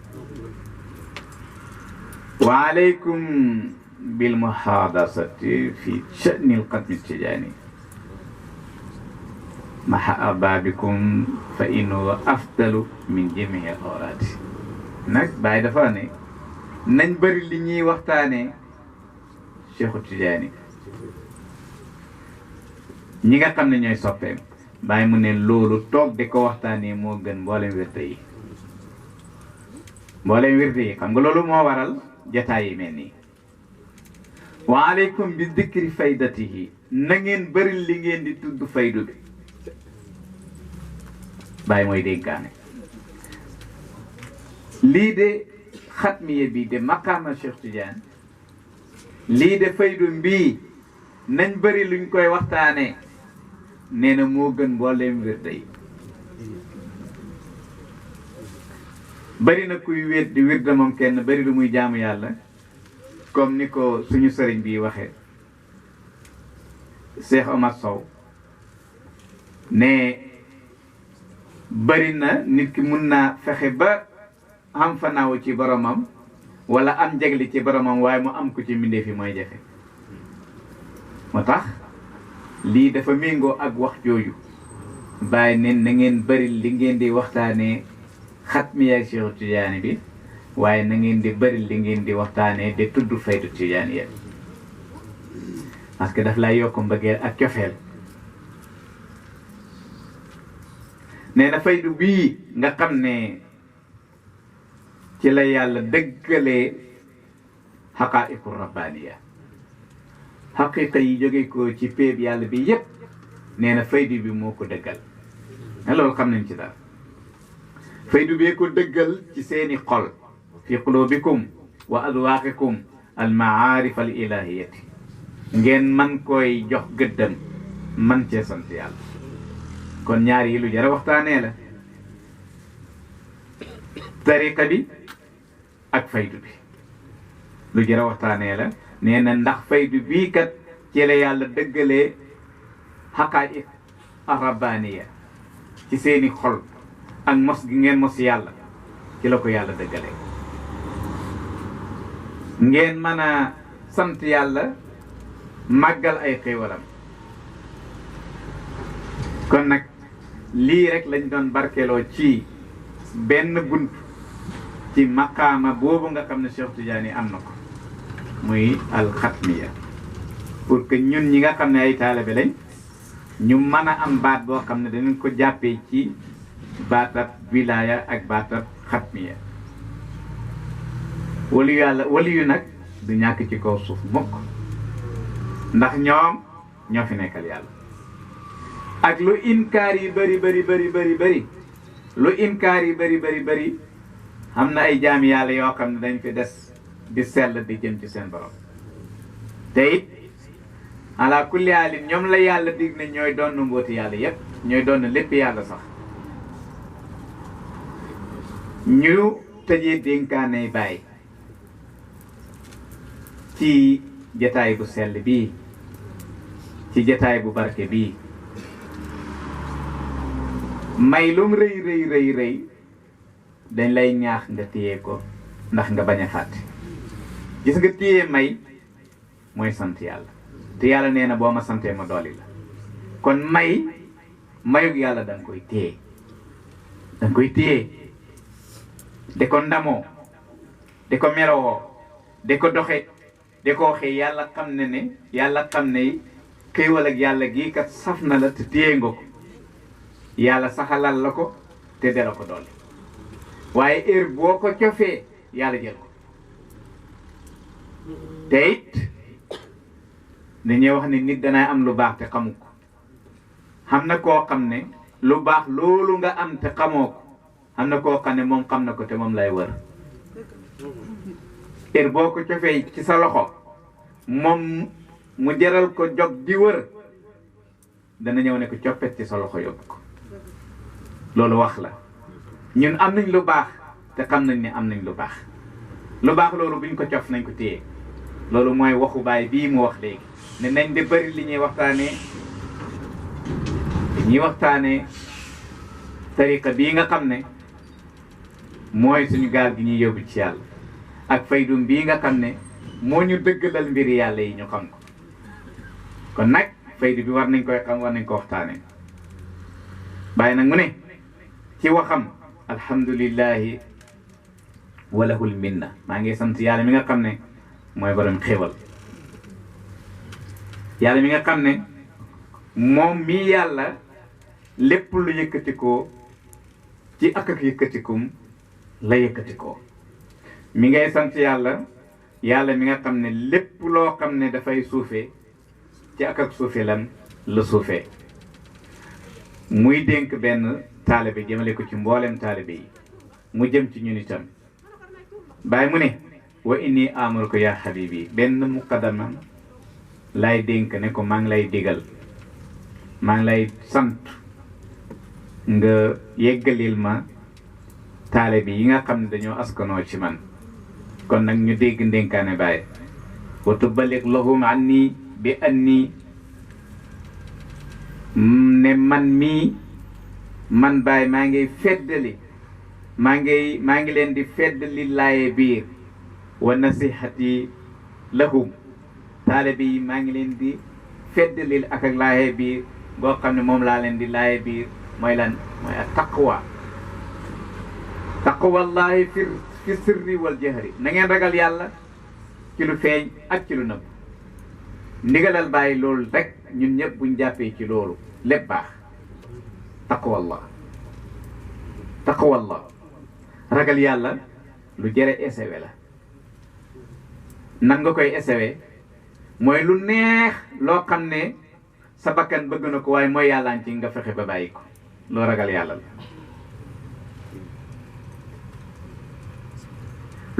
wa aleykum bilmuhaadasati fi sha'ni xatmi Tidiane maha ababikum fa innahu afdalu min jamii al-awraadi nag Baye dafa ne nañ bëri li ñuy waxtaanee Cheikh Tidiane ñi nga xam ne ñooy soppeem Baye mu ne loolu toog di ko waxtaanee moo gën mboolem wirde yi xam nga loolu moo waral jataay yi mel nii wa aleykum bi dikri faydatihi na ngeen bëri li ngeen di tudd faydu bi Baye mooy dénkaane lii de xatmiye bi de maqaama Cheikh Tidiane lii de faydu mbii nañ bëri luñ koy waxtaane nee na moo gën mbooleem wirde yi bëri na kuy wéet di wirde moom kenn bëri lu muy jaamu yàlla comme ni ko suñu sëriñ bi waxee Cheikh Omar Sow ne bëri na nit ki mun naa fexe ba am fanaaw ci boromam wala am jegli ci boromam waaye mu am ko ci mbindeef yi mooy jafe moo tax lii dafa méngoo ak wax jooju Baye ne na ngeen bëri li ngeen di waxtaanee xatmi ak Cheikh Tidiane bi waaye na ngeen di bëri li ngeen di waxtaanee de tudd faydu Tidiane yéen parce que daf lay yokk mbëggeel ak cofeel nee na faydu bii nga xam ne ci la yàlla dëggalee xaqaa'iqu rabbaaniya xaqiiqa yi jóge ko ci péeb yàlla bi yépp nee na faydu bi moo ko dëggal ne loolu xam nañ ci daal faydu bee ko dëggal ci seeni xol fi qulubikum wa adwaaqikum al maarif al ilahiyati ngeen man koy jox gëddam man cee sant yàlla kon ñaar yi lu jar a waxtaanee la tariqa bi ak faydu bi lu jar a waxtaanee la nee na ndax faydu bii kat ci la yàlla dëggalee xaqaa'iq ar-rabbaaniya ci seeni xol ak mos gi ngeen mos yàlla ci la ko yàlla dëggalee ngeen mën a sant yàlla màggal ay xéewalam kon nag lii rek lañ doon barkeloo ci benn bunt ci maqaama boobu nga xam ne Cheikh Tidiane am na ko muy alxatmiya pour que ñun ñi nga xam ne ay taalibe lañ ñu mën a am baat boo xam ne danañ ko jàppee ci baatab wilaaya ak baatab xatmiya wali yàlla wali yu nag du ñàkk ci kaw suuf mukk ndax ñoom ñoo fi nekkal yàlla ak lu inkaar yi bari lu inkaar yi bari xam na ay jaami yàlla yoo xam ne dañ fi des di sell di jëm ci seen borom te it ala kulli haalin ñoom la yàlla dig ne ñooy doon mbooti yàlla yépp ñooy doon lépp yàlla sax ñu tëjee dénkaanay Baye ci jataay bu sell bii ci jataay bu barke bii may lum rëy dañ lay ñaax nga téye ko ndax nga bañ a fàtte gis nga téye may mooy sant yàlla te yàlla nee na boo ma santee ma dolli la kon mayug yàlla danga koy téye de ko ndamoo de ko melowoo de ko doxe de ko waxee yàlla xam ne xéewal ak yàlla gii kat saf na la te téye nga ko yàlla saxalal la ko te dela ko dolli waaye heure boo ko cofee yàlla jël ko te it dañuy wax ne nit danay am lu baax te xamu ko xam na koo xam ne lu baax loolu nga am te xamoo ko xam na koo xam ne moom xam na ko te moom lay wër heure boo ko cofee ci sa loxo moom mu jaral ko jog di wër dana ñëw ne ko coppet ci sa loxo yóbbu ko loolu wax la ñun am nañ lu baax te xam nañ ne am nañ lu baax loolu buñ ko cof nañ ko téye loolu mooy waxu Baye bii mu wax léegi ne nañ de bëri li ñuy waxtaanee tariqa bii nga xam ne mooy suñu gaal gi ñuy yóbbu ci yàlla ak faydum bii nga xam ne moo ñu dëggalal mbiri yàlla yi ñu xam ko kon nag faydu bi war nañ koy xam war nañ ko waxtaanee Baye nag mu ne ci waxam alhamdulillahi walahul minna maa ngi sant yàlla mi nga xam ne mooy borom xéwal yàlla mi nga xam ne moom mii yàlla lépp lu yëkkatikoo ci ak yëkkatikum la yëkkatikoo mi ngay sant yàlla mi nga xam ne lépp loo xam ne dafay suufee ci ak suufee lan la suufee muy dénk benn taalibe jëmale ko ci mboolem taalibe yi mu jëm ci ñun itam Baye mu ne wa inni amul ko yaa habibi benn muqaddamam lay dénk ne ko maa ngi lay digal maa ngi lay sant nga yeggalil ma taalibe yi nga xam ne dañoo askanoo ci man kon nag ñu dégg ndénkaane Baye wa tuballigh lahum anni bi anni ne man Baye maa ngi feddali maa ngi leen di feddali laaye biir wa nasihati lahum taalibe yi maa ngi leen di feddali ak laaye biir boo xam ne moom laa leen di laaye biir mooy lan mooy ak taqwallahi fi sirri wal jahri na ngeen ragal yàlla ci lu feeñ ak ci lu nëbb ndigalal Baye loolu rek ñun ñëpp buñ jàppee ci loolu lépp baax taqwallah ragal yàlla lu jëre esewe la nan nga koy esewe mooy lu neex loo xam ne sa bakkan bëgg na ko waaye mooy yàllaan ci nga fexe ba bàyyi ko loo ragal yàlla la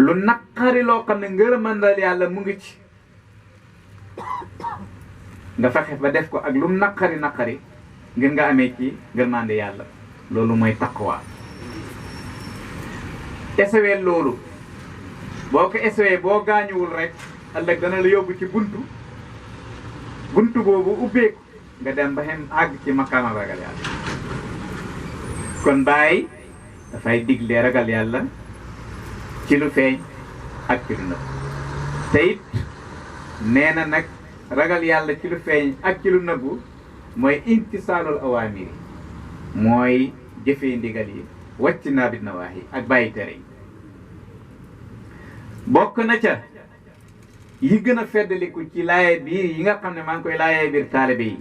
lu naqari loo xam ne ngërëmandal yàlla mu ngi ci nga fexe ba def ko ak lu naqari ngir nga amee ci ngërmande yàlla loolu mooy taqwa esewee loolu boo ko esewee boo gaañuwul rek ëllëg dana la yóbbu ci buntu boobu ubbeeku nga dem ba xem àgg ci makaama ragal yàlla kon Baye dafay digle ragal yàlla ci lu feeñ ak ci lu nëbb te it nee na nag ragal yàlla ci lu feeñ ak ci lu nëbbu mooy imtisaalul awaamiri mooy jëfee ndigal yi wàcc naa bi nawaahi ak bàyyi tere yi bokk na ca yi gën a feddaliku ci laaye biir yi nga xam ne maa ngi koy laayee biir taalibe yi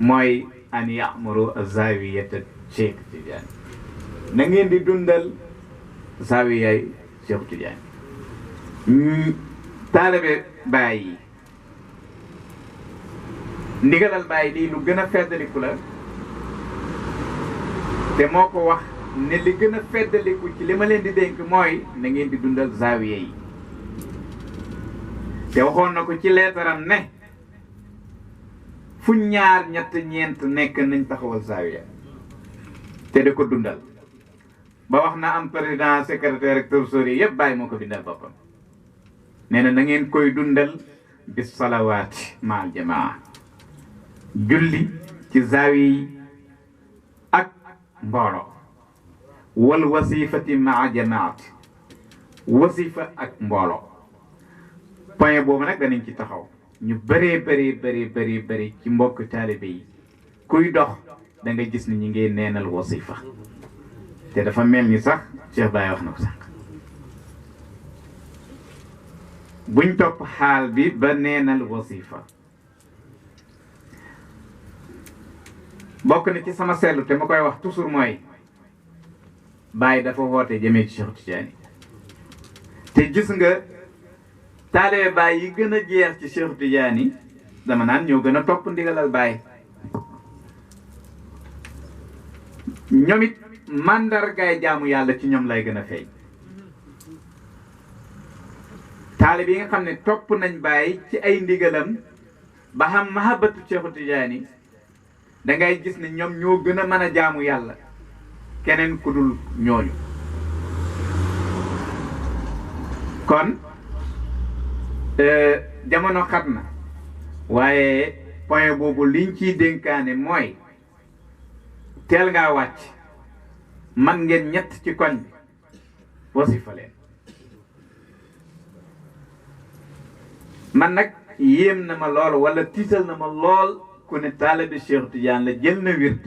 mooy an ya'muru zawiyata Cheikh Tidiane na ngeen di dundal zawiyay Cheikh Tidiane taalibe Baye yi ndigalal Baye lii lu gën a feddaliku la te moo ko wax ne li gën a feddaliku ci li ma leen di dénk mooy na ngeen di dundal zaawiya yi te waxoon na ko ci leetaram ne fu ñaar ñett ñeent nekk nañ taxawal zaawiya te da ko dundal ba wax na am président secrétaire ak trésorier yëpp Baye moo ko bindal boppam nee na ngeen koy dundal bis salawaati maal jamaa julli ci zaawiya yi ak mbooloo wal wasifati maa jamaati wasifa ak mbooloo point boobu nag danañ ci taxaw ñu bëri ci mbokk taalibe yi kuy dox da nga gis ni ñi ngi neenal wasifa te dafa mel ni sax Cheikh Baye wax na ko sax buñ topp xaal bi ba neenal wasifa bokk na ci sama seetlu te ma koy wax toujours mooy Baye dafa woote jëmee ci Cheikh Tidiane te gis nga taalibe Baye yi gën a jeex ci Cheikh Tidiane dama naan ñoo gën a topp ndigalal Baye ñoom it màndargaay jaamu yàlla ci ñoom lay gën a feeñ taalibe yi nga xam ne topp nañ Baye ci ay ndigalam ba xam mahabbatu Cheikh Tidiane da ngay gis ne ñoom ñoo gën a mën a jaamu yàlla keneen ku dul ñooñu kon jamono xat na waaye point boobu liñ ciy dénkaane mooy teel ngaa wàcc man ngeen ñett ci koñ bi wasifa leen man nag yéem na ma lool wala tiital na ma lool ku ne taalibe Cheikh Tidiane la jël na wird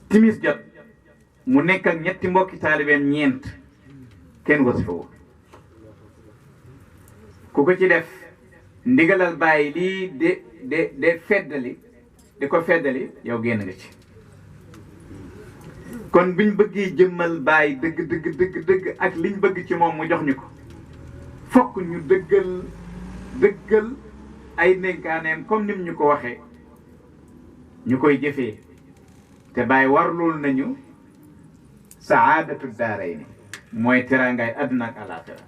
timis jot mu nekk ak ñetti mbokki taalibeem ñeent kenn wasifa wu ku ko ci def ndigalal Baye lii de feddali di ko feddali yow génn nga ci kon biñ bëggee jëmmal Baye dëgg ak liñ bëgg ci moom mu jox ñu ko fokk ñu dëggal ay dénkaaneem comme nim ñu ko waxee ñu koy jëfee te Baye warlul nañu saadatu daarayni mooy teraangaay àdduna ak alaaxira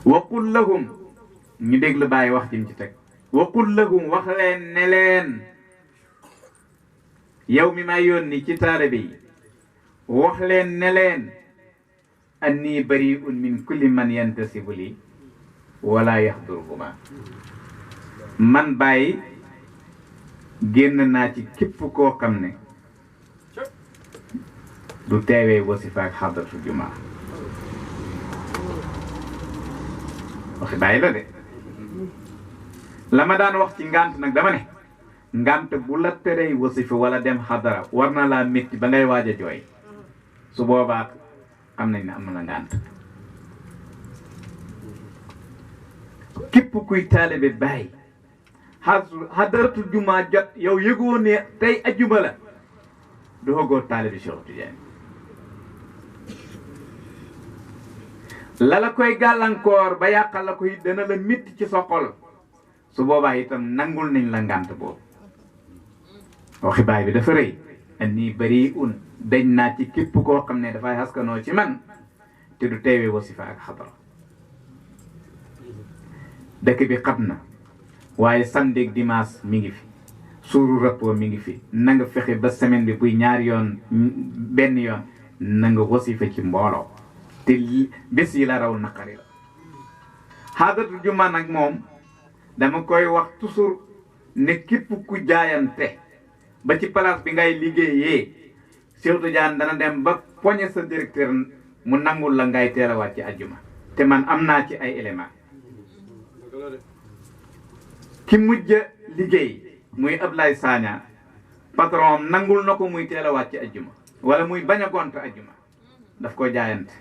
waqul lahum ñu déglu Baye wax jim ci teg waqul lahum wax leen ne leen yow mi may yónni ci taalibe yi wax leen ne leen anni bari'un min kulli man yantasibu li wala yaxduruhuma man Baye génn naa ci képp koo xam ne du teewee wasifa ak xadratu jumaa waxi Baye la de la ma daan wax ci ngant nag dama ne ngant bu la teree wasifa wala dem xadara war na laa métti ba ngay waaj a jooy su boobaa xam nañ ne am na la ngant képp kuy taalibe Baye xadaratu jumaa jot yow yëgoo ne tey ajjuma la du xogoo taalibe Cheikh Tidiane la koy gàllankoor ba yàqal la koy dana la métti ci sa xol su boobaa itam nangul nañ la ngànt boobu waxi Baye bi dafa rëy anni bari'un dañ naa ci képp koo xam ne dafay askanoo ci man te du teewee wasifa ak xadara dëkk bi xat na waaye samedi ak dimanche mi ngi fi suuru rapport mi ngi fi na nga fexe ba semaine bi buy ñaari yoon benn yoon na nga wasifa ci mbooloo te bés yi la raw naqari la xaadatu juma nag moom dama koy wax toujours ne képp ku jaayante ba ci place bi ngay liggéeyee Cheikh Tidiane dana dem ba poñe sa directeur mu nangul la ngay teel a wàcc ci àjjuma te man am naa ci ay éléments ki mujj liggéey muy Ablaye Sagna patron nangul na ko muy teel a wàcc àjjuma wala muy bañ a gont àjjuma daf ko jaayante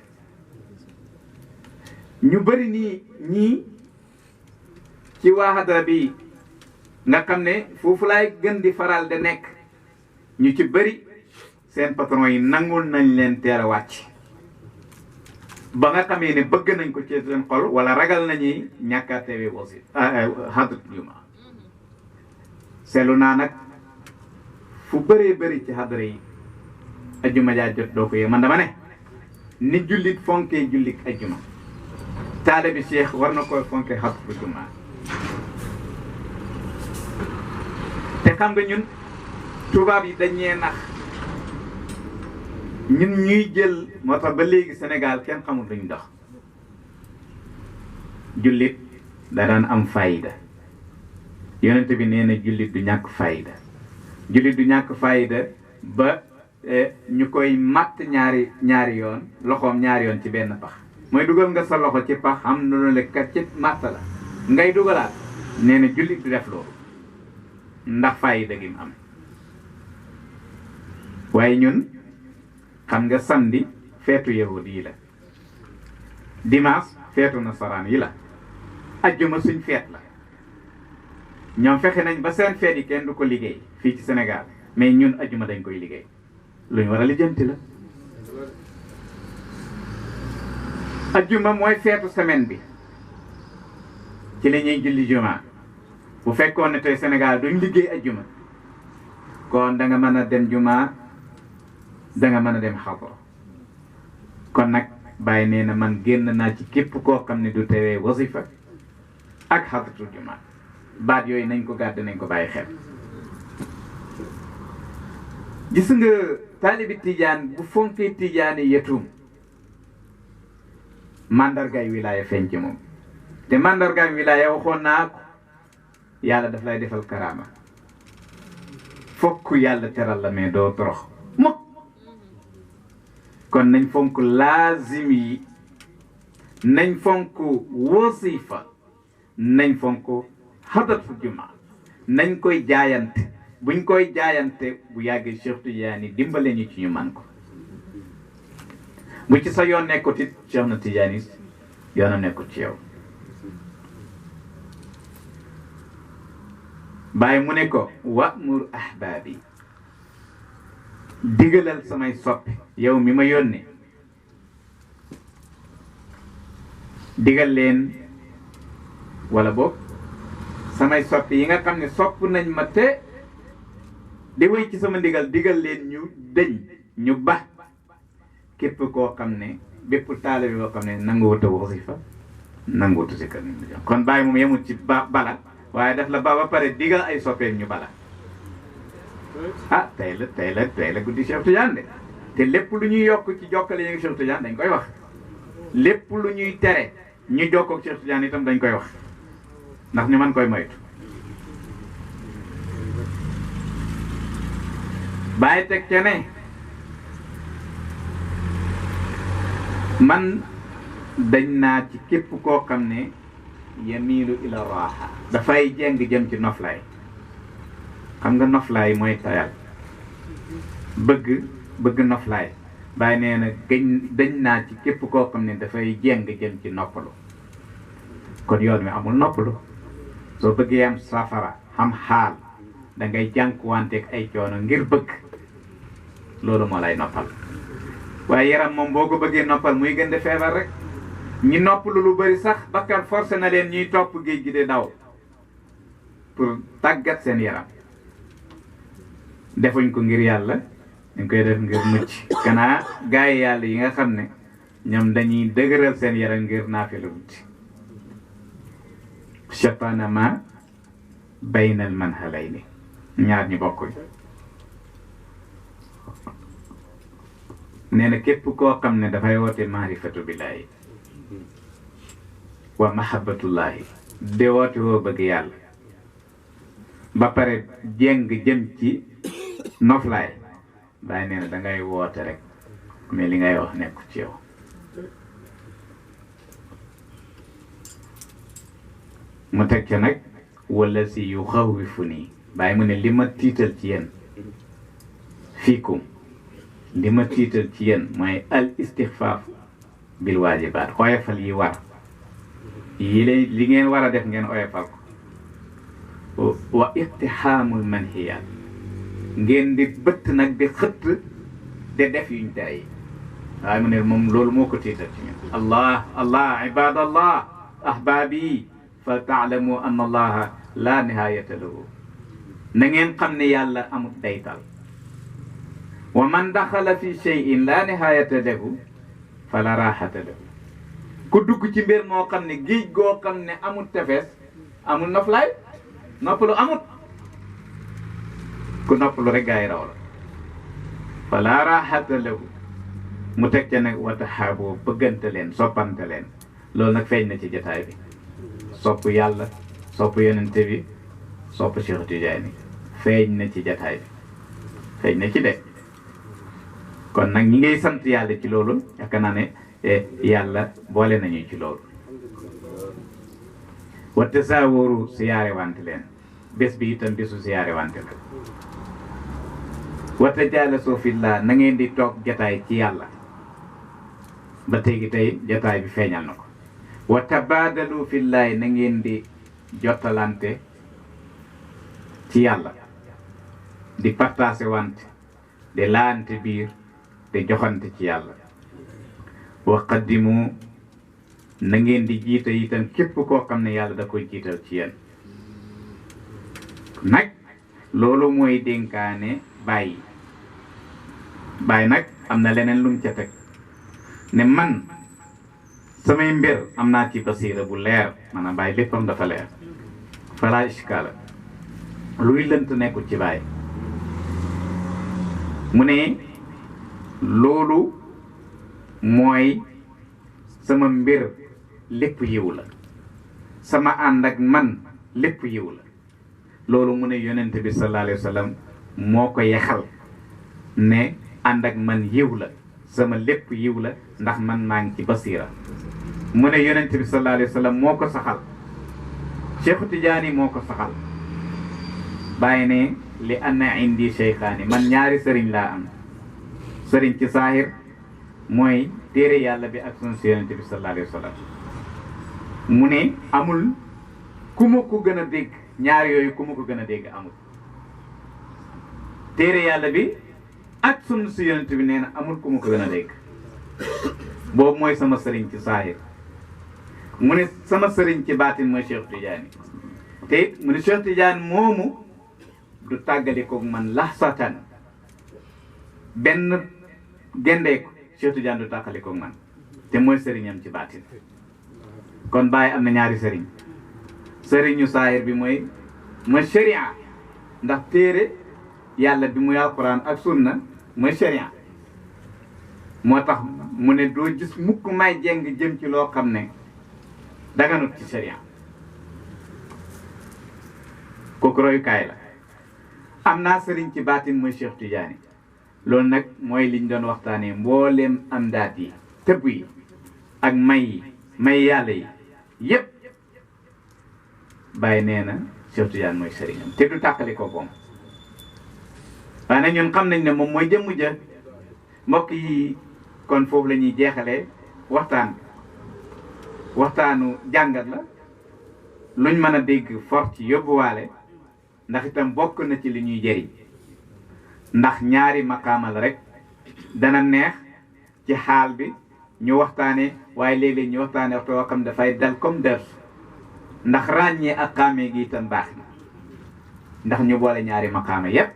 ñu bëri nii ñii ci waa hadara bi nga xam ne foofu laay gën di faral de nekk ñu ci bëri seen patron yi nangul nañ leen teel a wàcc ba nga xamee ne bëgg nañ ko ci seen xol wala ragal nañuy ñàkk a teewee aussi hadrat juma seetlu naa nag fu bëree bëri ci hadara yi ajjuma jaa jot doo ko yee man dama ne ni jullit fonkee jullit ajjuma taalibe Cheikh war na koy fonkee hadrat juma te xam nga ñun tubaab yi dañee nax ñun ñuy jël moo tax ba léegi Sénégal kenn xamul duñ dox jullit da daan am fayda yonent bi nee na jullit du ñàkk fayda jullit du ñàkk fayda ba ñu koy matt ñaari yoon loxoom ñaari yoon ci benn pax mooy dugal nga sa loxo ci pax am na lu lekkat ci matt la ngay dugalaat nee na jullit du def loolu ndax fayda gi mu am waaye ñun xam nga samedi feetu yahud yi la dimanche feetu nasaraan yi la ajjuma suñ feet la ñoom fexe nañ ba seen feet yi kenn du ko liggéey fii ci Sénégal mais ñun ajjuma dañ koy liggéey lu ñu war a lijjanti la ajjuma mooy feetu semaine bi ci la ñuy julli juma bu fekkoon ne tey Sénégal duñ liggéey ajjuma kon da nga mën a dem juma da nga mën a dem xabro kon nag Baye nee na man génn naa ci képp koo xam ne du tewee wasifa ak xadratul juma baat yooyu nañ ko gàdd nañ ko bàyyi xel gis nga taalibi Tidiane bu fonkee Tidiane yetum mandargaay wilaaya feeñ ci moom te mandargaay wilaaya waxoon naa ko yàlla daf lay defal karaama fokk yàlla teral la mais doo torox mukk kon nañ fonk laazim yi nañ fonk wasifa nañ fonk xadatul juma nañ koy jaayante buñ koy jaayante bu yàggee Cheikh Tidiane dimbale ñu ci ñu man ko bu ci sa yoon nekkut it Cheikh na Tidiane yoonam nekkut ci yow Baye mu ne ko wa'mur ahbaabi digalal samay soppi yow mi ma yónnee digal leen wala boog samay soppi yi nga xam ne sopp nañ ma te di wéy ci sama ndigal digal leen ñu dëñ ñu ba képp koo xam ne bépp taalibe boo xam ne nanguwut a wasifa nanguwut si kër kon Baye moom yemul ci bala waaye daf la ba pare digal ay soppeem ñu bala ah tey la guddi Cheikh Tidiane de te lépp lu ñuy yokk ci jokkale yi nga Cheikh Tidiane dañ koy wax lépp lu ñuy tere ñu jokkoo ak Cheikh Tidiane itam dañ koy wax ndax ñu mën koy moytu Baye teg ca ne man dañ naa ci képp koo xam ne yamiilu ila raaxa dafay jeng jëm ci noflaay xam nga noflaay mooy tayal bëgg noflaay Baye nee na dañ naa ci képp koo xam ne dafay jeng jëm ci noppalu kon yoon wi amul noppalu soo bëggee am safara xam xaal da ngay jànkuwanteeg ay coono ngir bëgg loolu moo lay noppal waaye yaram moom boo ko bëggee noppal muy gën di feebar rek ñi noppalu lu bari sax bakkan forcé na leen ñuy topp géej gi di daw pour tàggat seen yaram defuñ ko ngir yàlla dañ koy def ngir mucc kanaa gaay yàlla yi nga xam ne ñoom dañuy dëgëral seen yaram ngir naafila wuti chapana ma baynal manhalayni ñaar ñi bokkuñ nee na képp koo xam ne dafay woote maarifatu billaahi wa mahabbatullahi de woote woo bëgg yàlla ba pare jéng jëm ci noflaay Baye nee na dangay woote rek mais li ngay wax nekku ci yow mu teg ca nag wala si yu xawwifu nii Baye mu ne li ma tiital ci yéen fiikum li ma tiital ci yéen mooy al istixfaaf bil waajibaat oyofal yi war yi li ngeen war a def ngeen oyofal ko wa iqtixaamul manhiyaat ngeen di bëtt nag di xëtt de def yuñ tere yi waaye mu ne moom loolu moo ko tiital ci ñun allah ibadallah ahbaabi fa taalamu anna allaha la nihayata lahu na ngeen xam ne yàlla amul daytal wa man daxala fi shay'in la nihayata lahu fala raxata lahu ku dugg ci mbir moo xam ne géej goo xam ne amul tefes amul noflaay noppalu amut ku noppalu rek gaa yi raw la fala raxata lahu mu teg ca nag wa taxaaboo bëggante leen soppante leen loolu nag feeñ na ci jotaay bi sopp yàlla sopp yonente bi sopp Cheikh Tidiane feeñ na ci jataay bi feeñ na ci de kon nag ñi ngay sant yàlla ci loolu yaakaar naa ne yàlla boole nañu ci loolu wate saa wóoru siyaare wante leen bés bi itam bésu siyaare wante la wate jaala soo fillaa na ngeen di toog jataay ci yàlla ba tey jataay bi feeñal na ko wata baadalu fillaay na ngeen di jottalante ci yàlla di partage wante di laante biir di joxante ci yàlla wa qaddimu na ngeen di jiite itam képp koo xam ne yàlla da koy jiital ci yéen nag loolu mooy dénkaane Baye Baye nag am na leneen lum ca teg ne man samay mbir am naa ci basiira bu leer maanaam Baye léppam dafa leer fala iskaala luy lënt nekkul ci Baye mu ne loolu mooy sama mbir lépp yiw la sama ànd ak man lépp yiw la loolu mu ne yonent bi sallallahu alayhi wa sallam moo ko yexal ne ànd ak man yiw la sama lépp yiw la ndax man maa ngi ci basiira mu ne yonent bi sallallahu alayhi wa sallam moo ko saxal Cheikh Tidiane moo ko saxal Baye ne li anna indi cheikhaani man ñaari sëriñ laa am sëriñ ci saahir mooy téere yàlla bi ak sunna yonent bi sallallahu alayhi wa sallam mu ne amul ku ma ko gën a dégg ñaar yooyu ku ma ko gën a dégg amul téere yàlla bi ak sunna si yonent bi nee na amul ku ma ko gën a dégg boobu mooy sama sëriñ ci saahir mu ne sama sëriñ ci baatin mooy Cheikh Tidiane te it mu ne Cheikh Tidiane moomu du tàggali koog man laxsatan benn gendeeku Cheikh Tidiane du tàggali koog man te mooy sëriñam ci baatin kon Baye am na ñaari sëriñ sëriñu saahir bi mooy sharia ndax téere yàlla bi muy alquran ak sunna mooy sharia moo tax mu ne doo gis mukk may jeng jëm ci loo xam ne daganut ci sharia kooku royukaay la am naa sëriñ ci baatin mooy Cheikh Tidiane loolu nag mooy liñ doon waxtaanee mbooleem am daat yi tëbb yi ak may yàlla yi yépp Baye nee na Cheikh Tidiane mooy sëriñam te du tàqali ko boom waaye nag ñun xam nañ ne moom mooy jëmm ja mbokk yi kon foofu la ñuy jeexalee waxtaanu jàngat la luñ mën a dégg fort ci yóbbuwaale ndax itam bokk na ci li ñuy jëriñ ndax ñaari maqaama la rek dana neex ci xaal bi ñu waxtaane waaye léeg-léeg ñu waxtaane waxtu woo xam dafay dal comme ders ndax ràññee ak xàmmee gi itam baax na ndax ñu boole ñaari maqaama yépp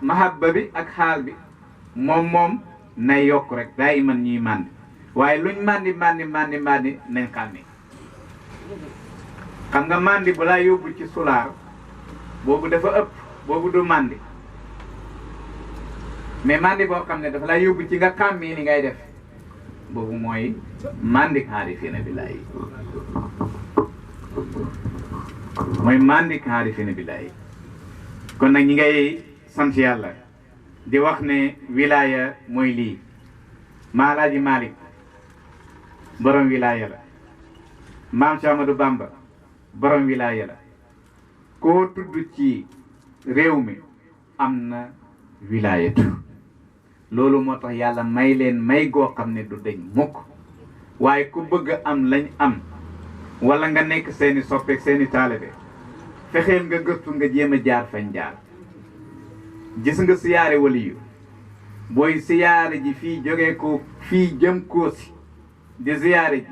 mahabba bi ak xaal bi moom nay yokk rek daa iman ñuy màndi waaye luñ màndi nañ xàmmee xam nga màndi balaa yóbbu ci sulaar boobu dafa ëpp boobu du màndi mais màndi boo xam ne dafa laa yóbbu ci nga xàmmee ni ngay def boobu mooy màndik Anrifina billaahi mooy màndik Anrifina billaahi kon nag ñi ngay sant yàlla di wax ne wilaya mooy lii Maalaaji Malick borom wilaya la maam Cheikh Ahmadou Bamba borom wilaya la koo tudd ci réew mi am na wilayatu loolu moo tax yàlla may leen may goo xam ne du deñ mukk waaye ku bëgg am lañ am wala nga nekk seeni soppeek seeni taalibe fexeel nga gëstu nga jéem a jaar fañ jaar gis nga siyaare waliyu booy siyaare ji fii jógee ko fii jëm Koosi di siyaare ji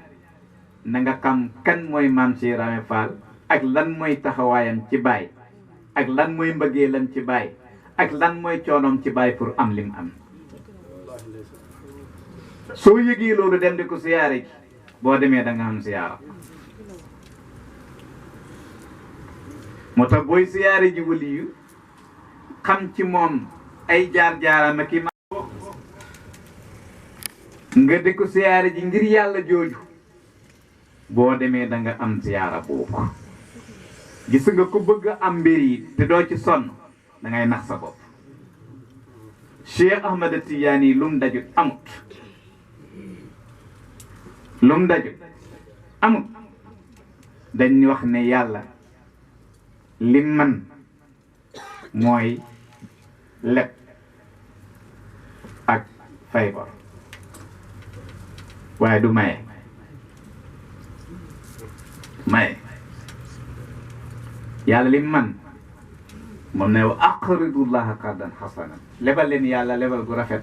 na nga xam kan mooy maam Cheikh Ibrahima Fall ak lan mooy taxawaayam ci Baye ak lan mooy mbëggeelam ci Baye ak lan mooy coonoom ci Baye pour am lim am soo yëgee loolu dem di ko siyaare ji boo demee da nga am siyaara moo tax booy siyaare ji waliyu xam ci moom ay jaar-jaaram ak i ma nga di ko siyaare ji ngir yàlla jooju boo demee da nga am siyaara boobu gis nga ko bëgg am mbir yi te doo ci sonn da ngay nax sa bopp. Cheikh Ahmed Tidiane lum dajut amut lum dajut amut dañ wax ne yàlla li man mooy leb ak fay bor waaye du maye yàlla li man moom ne wa aqridullaha qardan hasanan lebal leen yàlla lebal gu rafet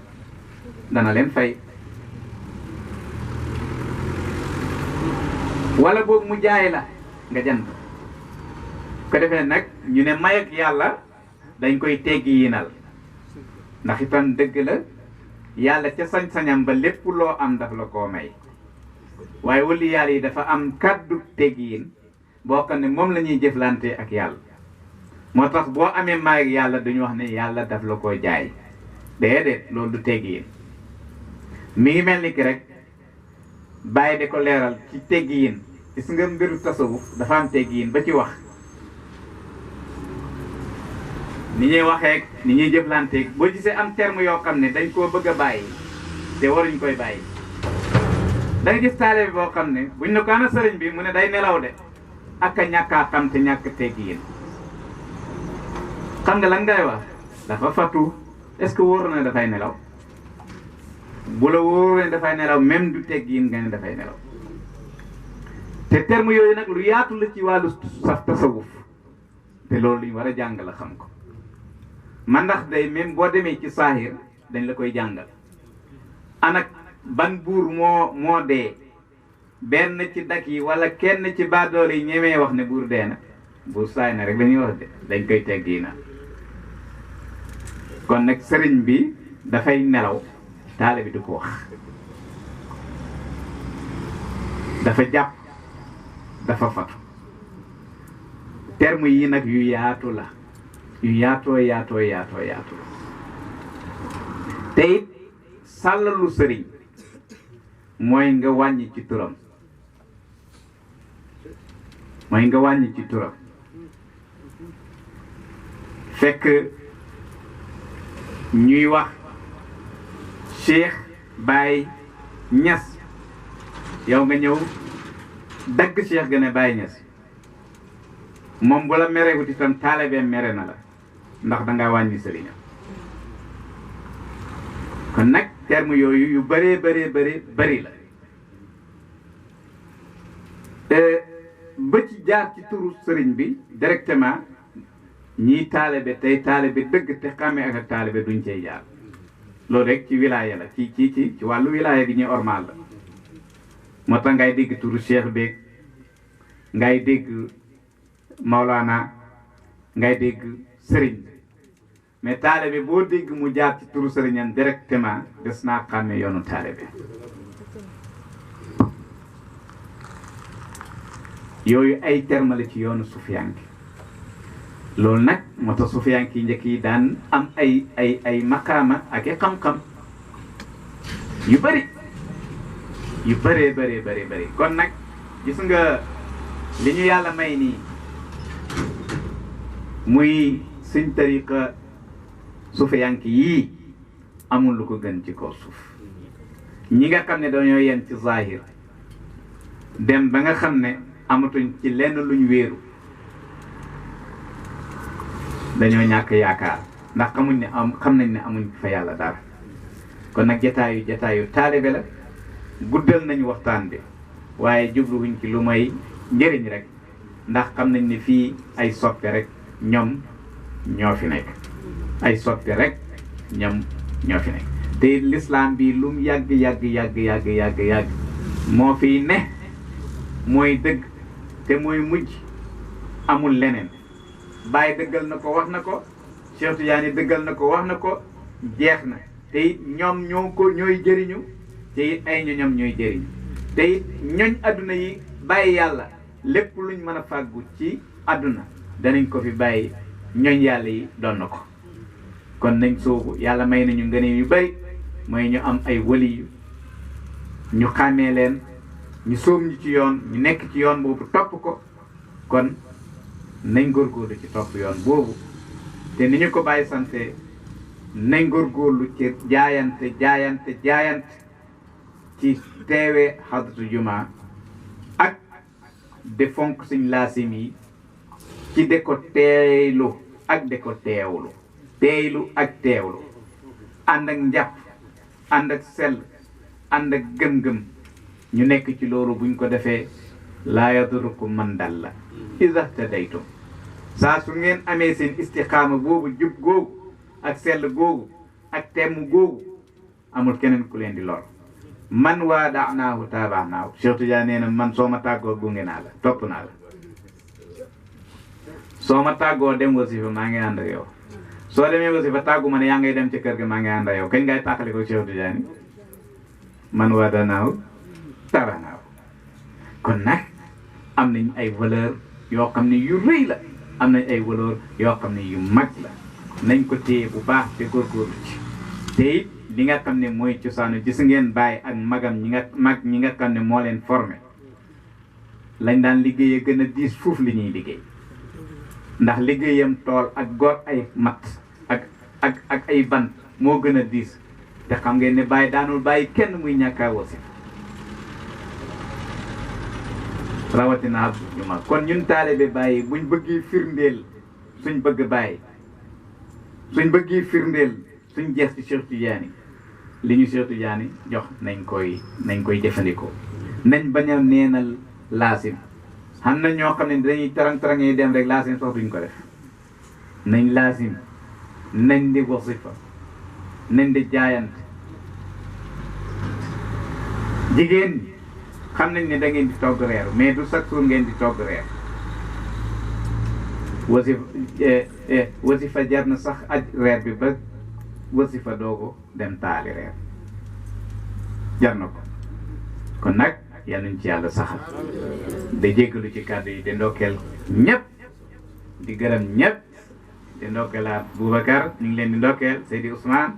dana leen fay wala boobu mu jaay la nga jënd ko defee nag ñu ne may ak yàlla dañ koy teggi yinal ndax itam dëgg la yàlla ca sañ-sañam ba lépp loo am daf la koo may waaye wali yàlla yi dafa am kàddu teggiin boo xam ne moom la ñuy jëflante ak yàlla moo tax boo amee may ak yàlla duñu wax ne yàlla daf la koo jaay déedéet loolu du teggiin mi ngi mel ni ki rek bàyyi di ko leeral ci teggiin gis nga mbiru tasawuf dafa am teggiin ba ci wax ni ñuy waxee ni ñuy jëflanteeg boo gisee am terme yoo xam ne dañ koo bëgg a bàyyi te waruñ koy bàyyi da nga gis taale bi boo xam ne buñ ne ko ana sëriñ bi mu ne day nelaw de ak a ñàkkaa xam te ñàkk teggiin xam nga lan ngay wax dafa fatu est-ce que wóor na dafay nelaw bu la wóor ne dafay nelaw même du teggiin nga ne dafay nelaw te terme yooyu nag lu yaatu la ci wàllu saf tasawuf te loolu lu ñu war a jàng la xam ko man ndax day même boo demee ci saahir dañ la koy jàngal anak ban buur moo dee benn ci dak yi wala kenn ci baadoole yi ñemee wax ne buur dee na buur saay na rek lañuy wax de dañ koy teggiina kon nag sëriñ bi dafay nelaw taale bi du ko wax dafa jàpp dafa fatu terme yi nag yu yaatu la yu yaatoo te it sàllalu sëriñ mooy nga wàññi ci turam fekk ñuy wax Cheikh Baye Niass yow nga ñëw dagg Cheikh gën a Baye Niass moom bu la meree wuti tam taalibe mere na la ndax danga wàññi sëriñam kon nag terme yooyu yu bari la ba ci jaar ci turu sëriñ bi directement ñii taalibe tey taalibe dëgg te xàmmee ak taalibe duñ cey jaar loolu rek ci wilaaya la ci wàllu wilaaya gi ñuy ormal la moo tax ngay dégg turu Cheikh beeg ngay dégg Maulana ngay dégg sëriñ mais taalibe boo dégg mu jaar ci turu sëriñam directement des naa xàmmee yoonu taalibe yooyu ay terme la ci yoonu sufiyanki loolu nag moo tax sufiyanki njëkk yi daan am ay maqaama ak i xam-xam yu bëree kon nag gis nga li ñu yàlla may nii muy suñ tariqa sufiyanki yii amul lu ko gën ci kaw suuf ñi nga xam ne dañoo yem ci zahir dem ba nga xam ne amatuñ ci lenn luñ wéeru dañoo ñàkk yaakaar ndax xam nañ ne amuñ fa yàlla dara kon nag jataayu taalibe la guddal nañu waxtaan bi waaye jubluwuñ ci lu may njëriñ rek ndax xam nañ ne fii ay soppe rek ñoom ñoo fi nekk te l'islam bi lum yàgg moo fiy ne mooy dëgg te mooy mujj amul leneen Baye dëggal na ko wax na ko Cheikh Tidiane dëggal na ko wax na ko jeex na te it ñoom ñooy jëriñu te it ay ñoñam ñooy jëriñu te it ñoñ adduna yi bàyyi yàlla lépp luñ mën a fàggu ci adduna danañ ko fi bàyyi ñoñ yàlla yi doon na ko kon nañ soobu yàlla may nañu ngëneel yu bari mooy ñu am ay wali yu ñu xàmmee leen ñu sóob ñu ci yoon ñu nekk ci yoon boobu topp ko kon nañ góorgóorlu ci topp yoon boobu te ni ñu ko bàyyi sante nañ góorgóorlu ci jaayante ci teewee xadratu juma ak de fonk suñ laasim yi ci de ko teeylu ak de ko teeylu ak teewlu ànd ak njàpp ànd ak sell ànd ak gëm-gëm ñu nekk ci loolu buñ ko defee laa yadurukum man dalla iza tadaytum saa su ngeen amee seen istiqaama boobu jub googu ak sell googu ak temm googu amul keneen ku leen di lor man waadaanaahu taabaanaahu Cheikh Tidiane nee na man soo ma tàggoo gunge naa la topp naa la soo ma tàggoo dem wasifa maa ngi ànd ak yow soo demee wasifa tàggu ma ne yaa ngay dem ci kër ga maa ngi ànd ak yow kañ ngay tàqale ko Cheikh Tidiane man waadaanaahu taabaanaahu kon nag am nañ ay valeur yoo xam ne yu rëy la am nañ ay valeur yoo xam ne yu mag la nañ ko téye bu baax te góorgóorlu ci te it li nga xam ne mooy cosaanu gis ngeen Baye ak magam ñi nga xam ne moo leen formé lañ daan liggéeyee gën a diis fuuf li ñuy liggéey ndax liggéeyam tool ak gor ay mat ak ay bant moo gën a diis te xam ngeen ne Baye daanul bàyyi kenn muy ñàkkaa wasi rawatina ab juma kon ñun taalibe Baye buñ bëggee firndeel suñ bëgg Baye suñ bëggee firndeel suñ jeex ci Cheikh Tidiane li ñu Cheikh Tidiane jox nañ koy jëfandikoo nañ bañ a neenal laasim xam na ñoo xam ne dañuy tarang-tarang yi dem rek laasim sax duñ ko def nañ laasim nañ di wasifa nañ di jaayante jigéen ñi xam nañ ne da ngeen di togg reer mais du chaque jour ngeen di togg reer wasifa jar na sax aj reer bi ba wasifa doogo dem taali reer jar na ko kon nag yal nañ ci yàlla saxal da jéggalu ci kàddu yi te ndokkeel ñëpp di gërëm ñëpp te ndokkeelaat Boubacar ñu ngi leen di ndokkeel Seydi Ousmane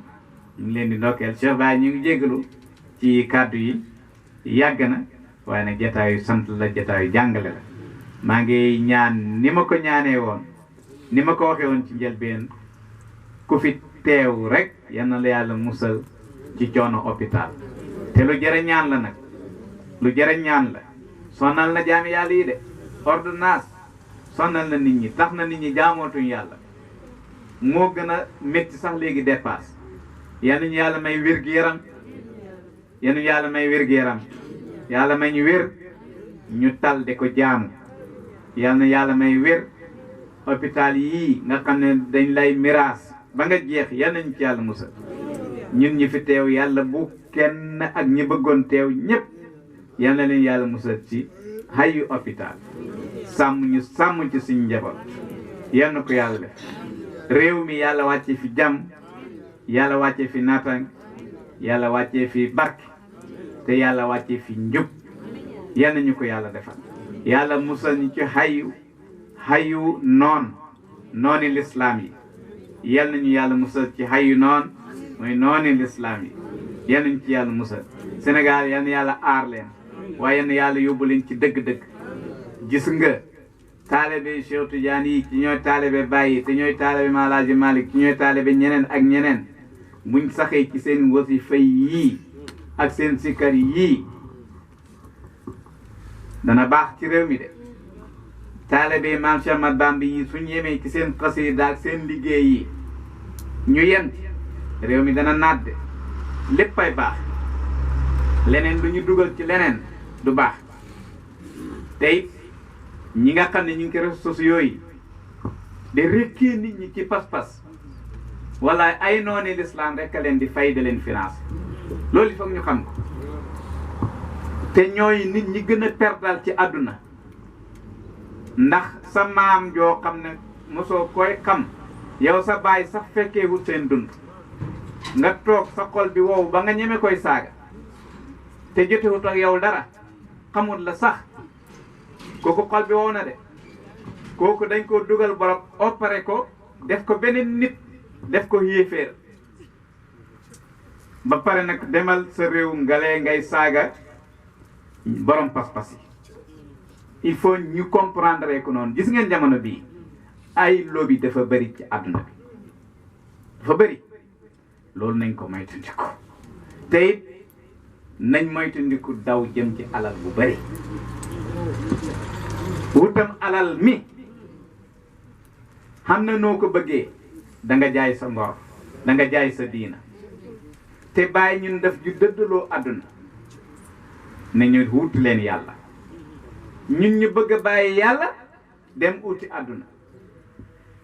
ñu ngi leen di ndokkeel Cheikh Baye ñu ngi jéggalu ci kàddu yi yàgg na waaye nag jataayu sant la jataayu jàngale la maa ngi ñaan ni ma ko ñaanee woon ni ma ko waxee woon ci njëlbeen ku fi teew rek yal na la yàlla musal ci coono hôpital te lu jërë ñaan la nag lu jërë ñaan la sonal na jaami yàlla yi de ordonnance sonal na nit ñi tax na nit ñi jaamootuñ yàlla moo gën a métti sax léegi dépasse yal nañu yàlla may wér-gu-yaram yal nañu yàlla may wér-gu-yaram yàlla may ñu wér ñu tal de ko jaamu yal na yàlla may wér hôpital yii nga xam ne dañ lay miraas ba nga jeex yal nañ ci yàlla musal ñun ñi fi teew yàlla bu kenn ak ñi bëggoon teew ñëpp yal na leen yàlla musal ci xayu hôpital sàmm ci suñu njaboot yal na ko yàlla def réew mi yàlla wàcce fi jàmm yàlla wàcce fi naatang yàlla wàcce fi barke te yàlla wàcce fi njub yal nañu ko yàlla defal yàlla musal ñu ci xayu nooni lislaam yi yal nañu yàlla musal ci xayu mooy nooni lislaam yi yal nañu ci yàlla musal Sénégal yal na yàlla aar leen waaye yal na yàlla yóbbu leen ci dëgg-dëgg gis nga taalibe Cheikh Tidiane yi ci ñooy taalibe Baye te ñooy taalibe Malaaji Malick ci ñooy taalibe ñeneen ak ñeneen buñ saxee ci seen wasifa yii ak seen sikkar yii dana baax ci réew mi de taalibe Maam Cheikh Ahmad Bamba yi suñ yemee ci seen xasida ak seen liggéey yi ñu yem ci réew mi dana naat de léppay baax leneen lu ñu dugal ci leneen du baax tey ñi nga xam ne ñu ngi ci réseaux sociaux yi de rekkee nit ñi ci pas-pas wala ay nooni l'islam rek a leen di fay da leen finance loolu il faut ñu xam ko te ñooy nit ñi gën a perdal ci àdduna ndax sa maam joo xam ne mosoo koy xam yow sa baay sax fekkeewul seen dund nga toog sa xol bi wow ba nga ñeme koy saaga te jotewut ak yow dara xamul la sax kooku xol bi wow na de kooku dañ ko dugal borom opéré ko def ko beneen nit def ko yéeféer ba pare nag demal sa réew ngalee ngay saaga borom pas-pas yi il faut ñu comprendre ko noonu gis ngeen jamono bii ay lobby dafa bari ci àdduna bi dafa bari loolu nañ ko moytandiku te it nañ moytandiku daw jëm ci alal bu bari wutam alal mi xam na noo ko bëggee da nga jaay sa ngor da nga jaay sa diina te bàyyi ñun def ju dëddaloo àdduna ne ñu wut leen yàlla ñun ñu bëgg a bàyyi yàlla dem uti àdduna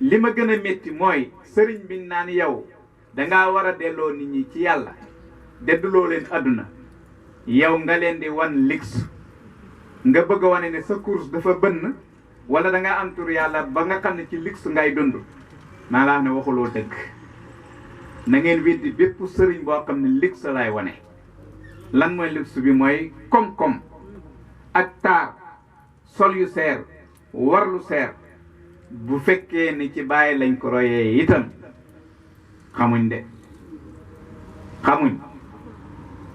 li ma gën a métti mooy sëriñ bi naan yow dangaa war a delloo nit ñi ci yàlla deddaloo leen àdduna yow nga leen di wan lix nga bëgg a wane ne sa course dafa bënn wala da nga am tur yàlla ba nga xam ne ci lix ngay dund maa laa ne waxuloo dëgg na ngeen weddi bépp sëriñ boo xam ne lix lay wane lan mooy lix bi mooy koom-koom ak taar sol yu seer war lu seer bu fekkee ni ci bàyyi lañ ko royee itam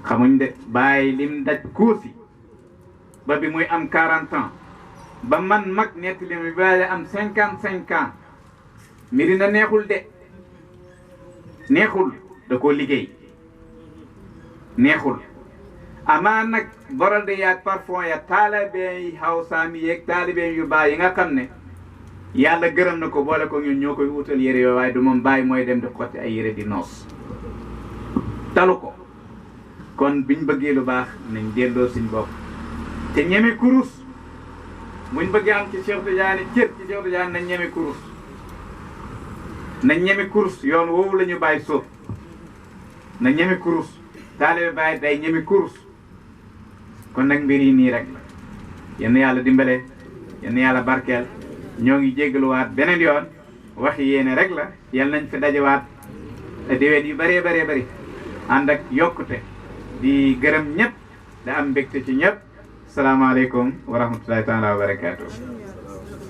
xamuñ de bàyyi lim daj kuusi ba bi muy am 40 ans ba man mag nettali mi bàyyi am 55 ans Médina neexul de neexul da koo liggéey neexul amaa nag boral de yaag parfum ya taalibe yi Hawsaami yeeg taalibe yu bàyyi yi nga xam ne yàlla gërëm na ko boole ko ñun ñoo koy wutal yére yoo waaye du moom bàyyi mooy dem di xotti ay yére di noos talu ko kon biñ bëggee lu baax nañ delloo suñ bopp te ñeme kurus buñ bëggee am ci Cheikh Tidiane cër ci Cheikh Tidiane nañ ñeme kurus nañ ñeme kurus yoon woowu la ñu bàyyi sóob na ñeme kurus taalibe bàyyi day ñeme kurus kon nag mbir yi nii rek la yenn yàlla dimbale yenn yàlla barkeel ñoo ngi jéggaluwaat beneen yoon waxi yéene rek la yal nañ fi dajewaat déwén yu bëree bëri ànd ak yokkute di gërëm ñëpp da am mbégte ci ñëpp salaamaaleykum wa rahmatullahi taala wa barakaatu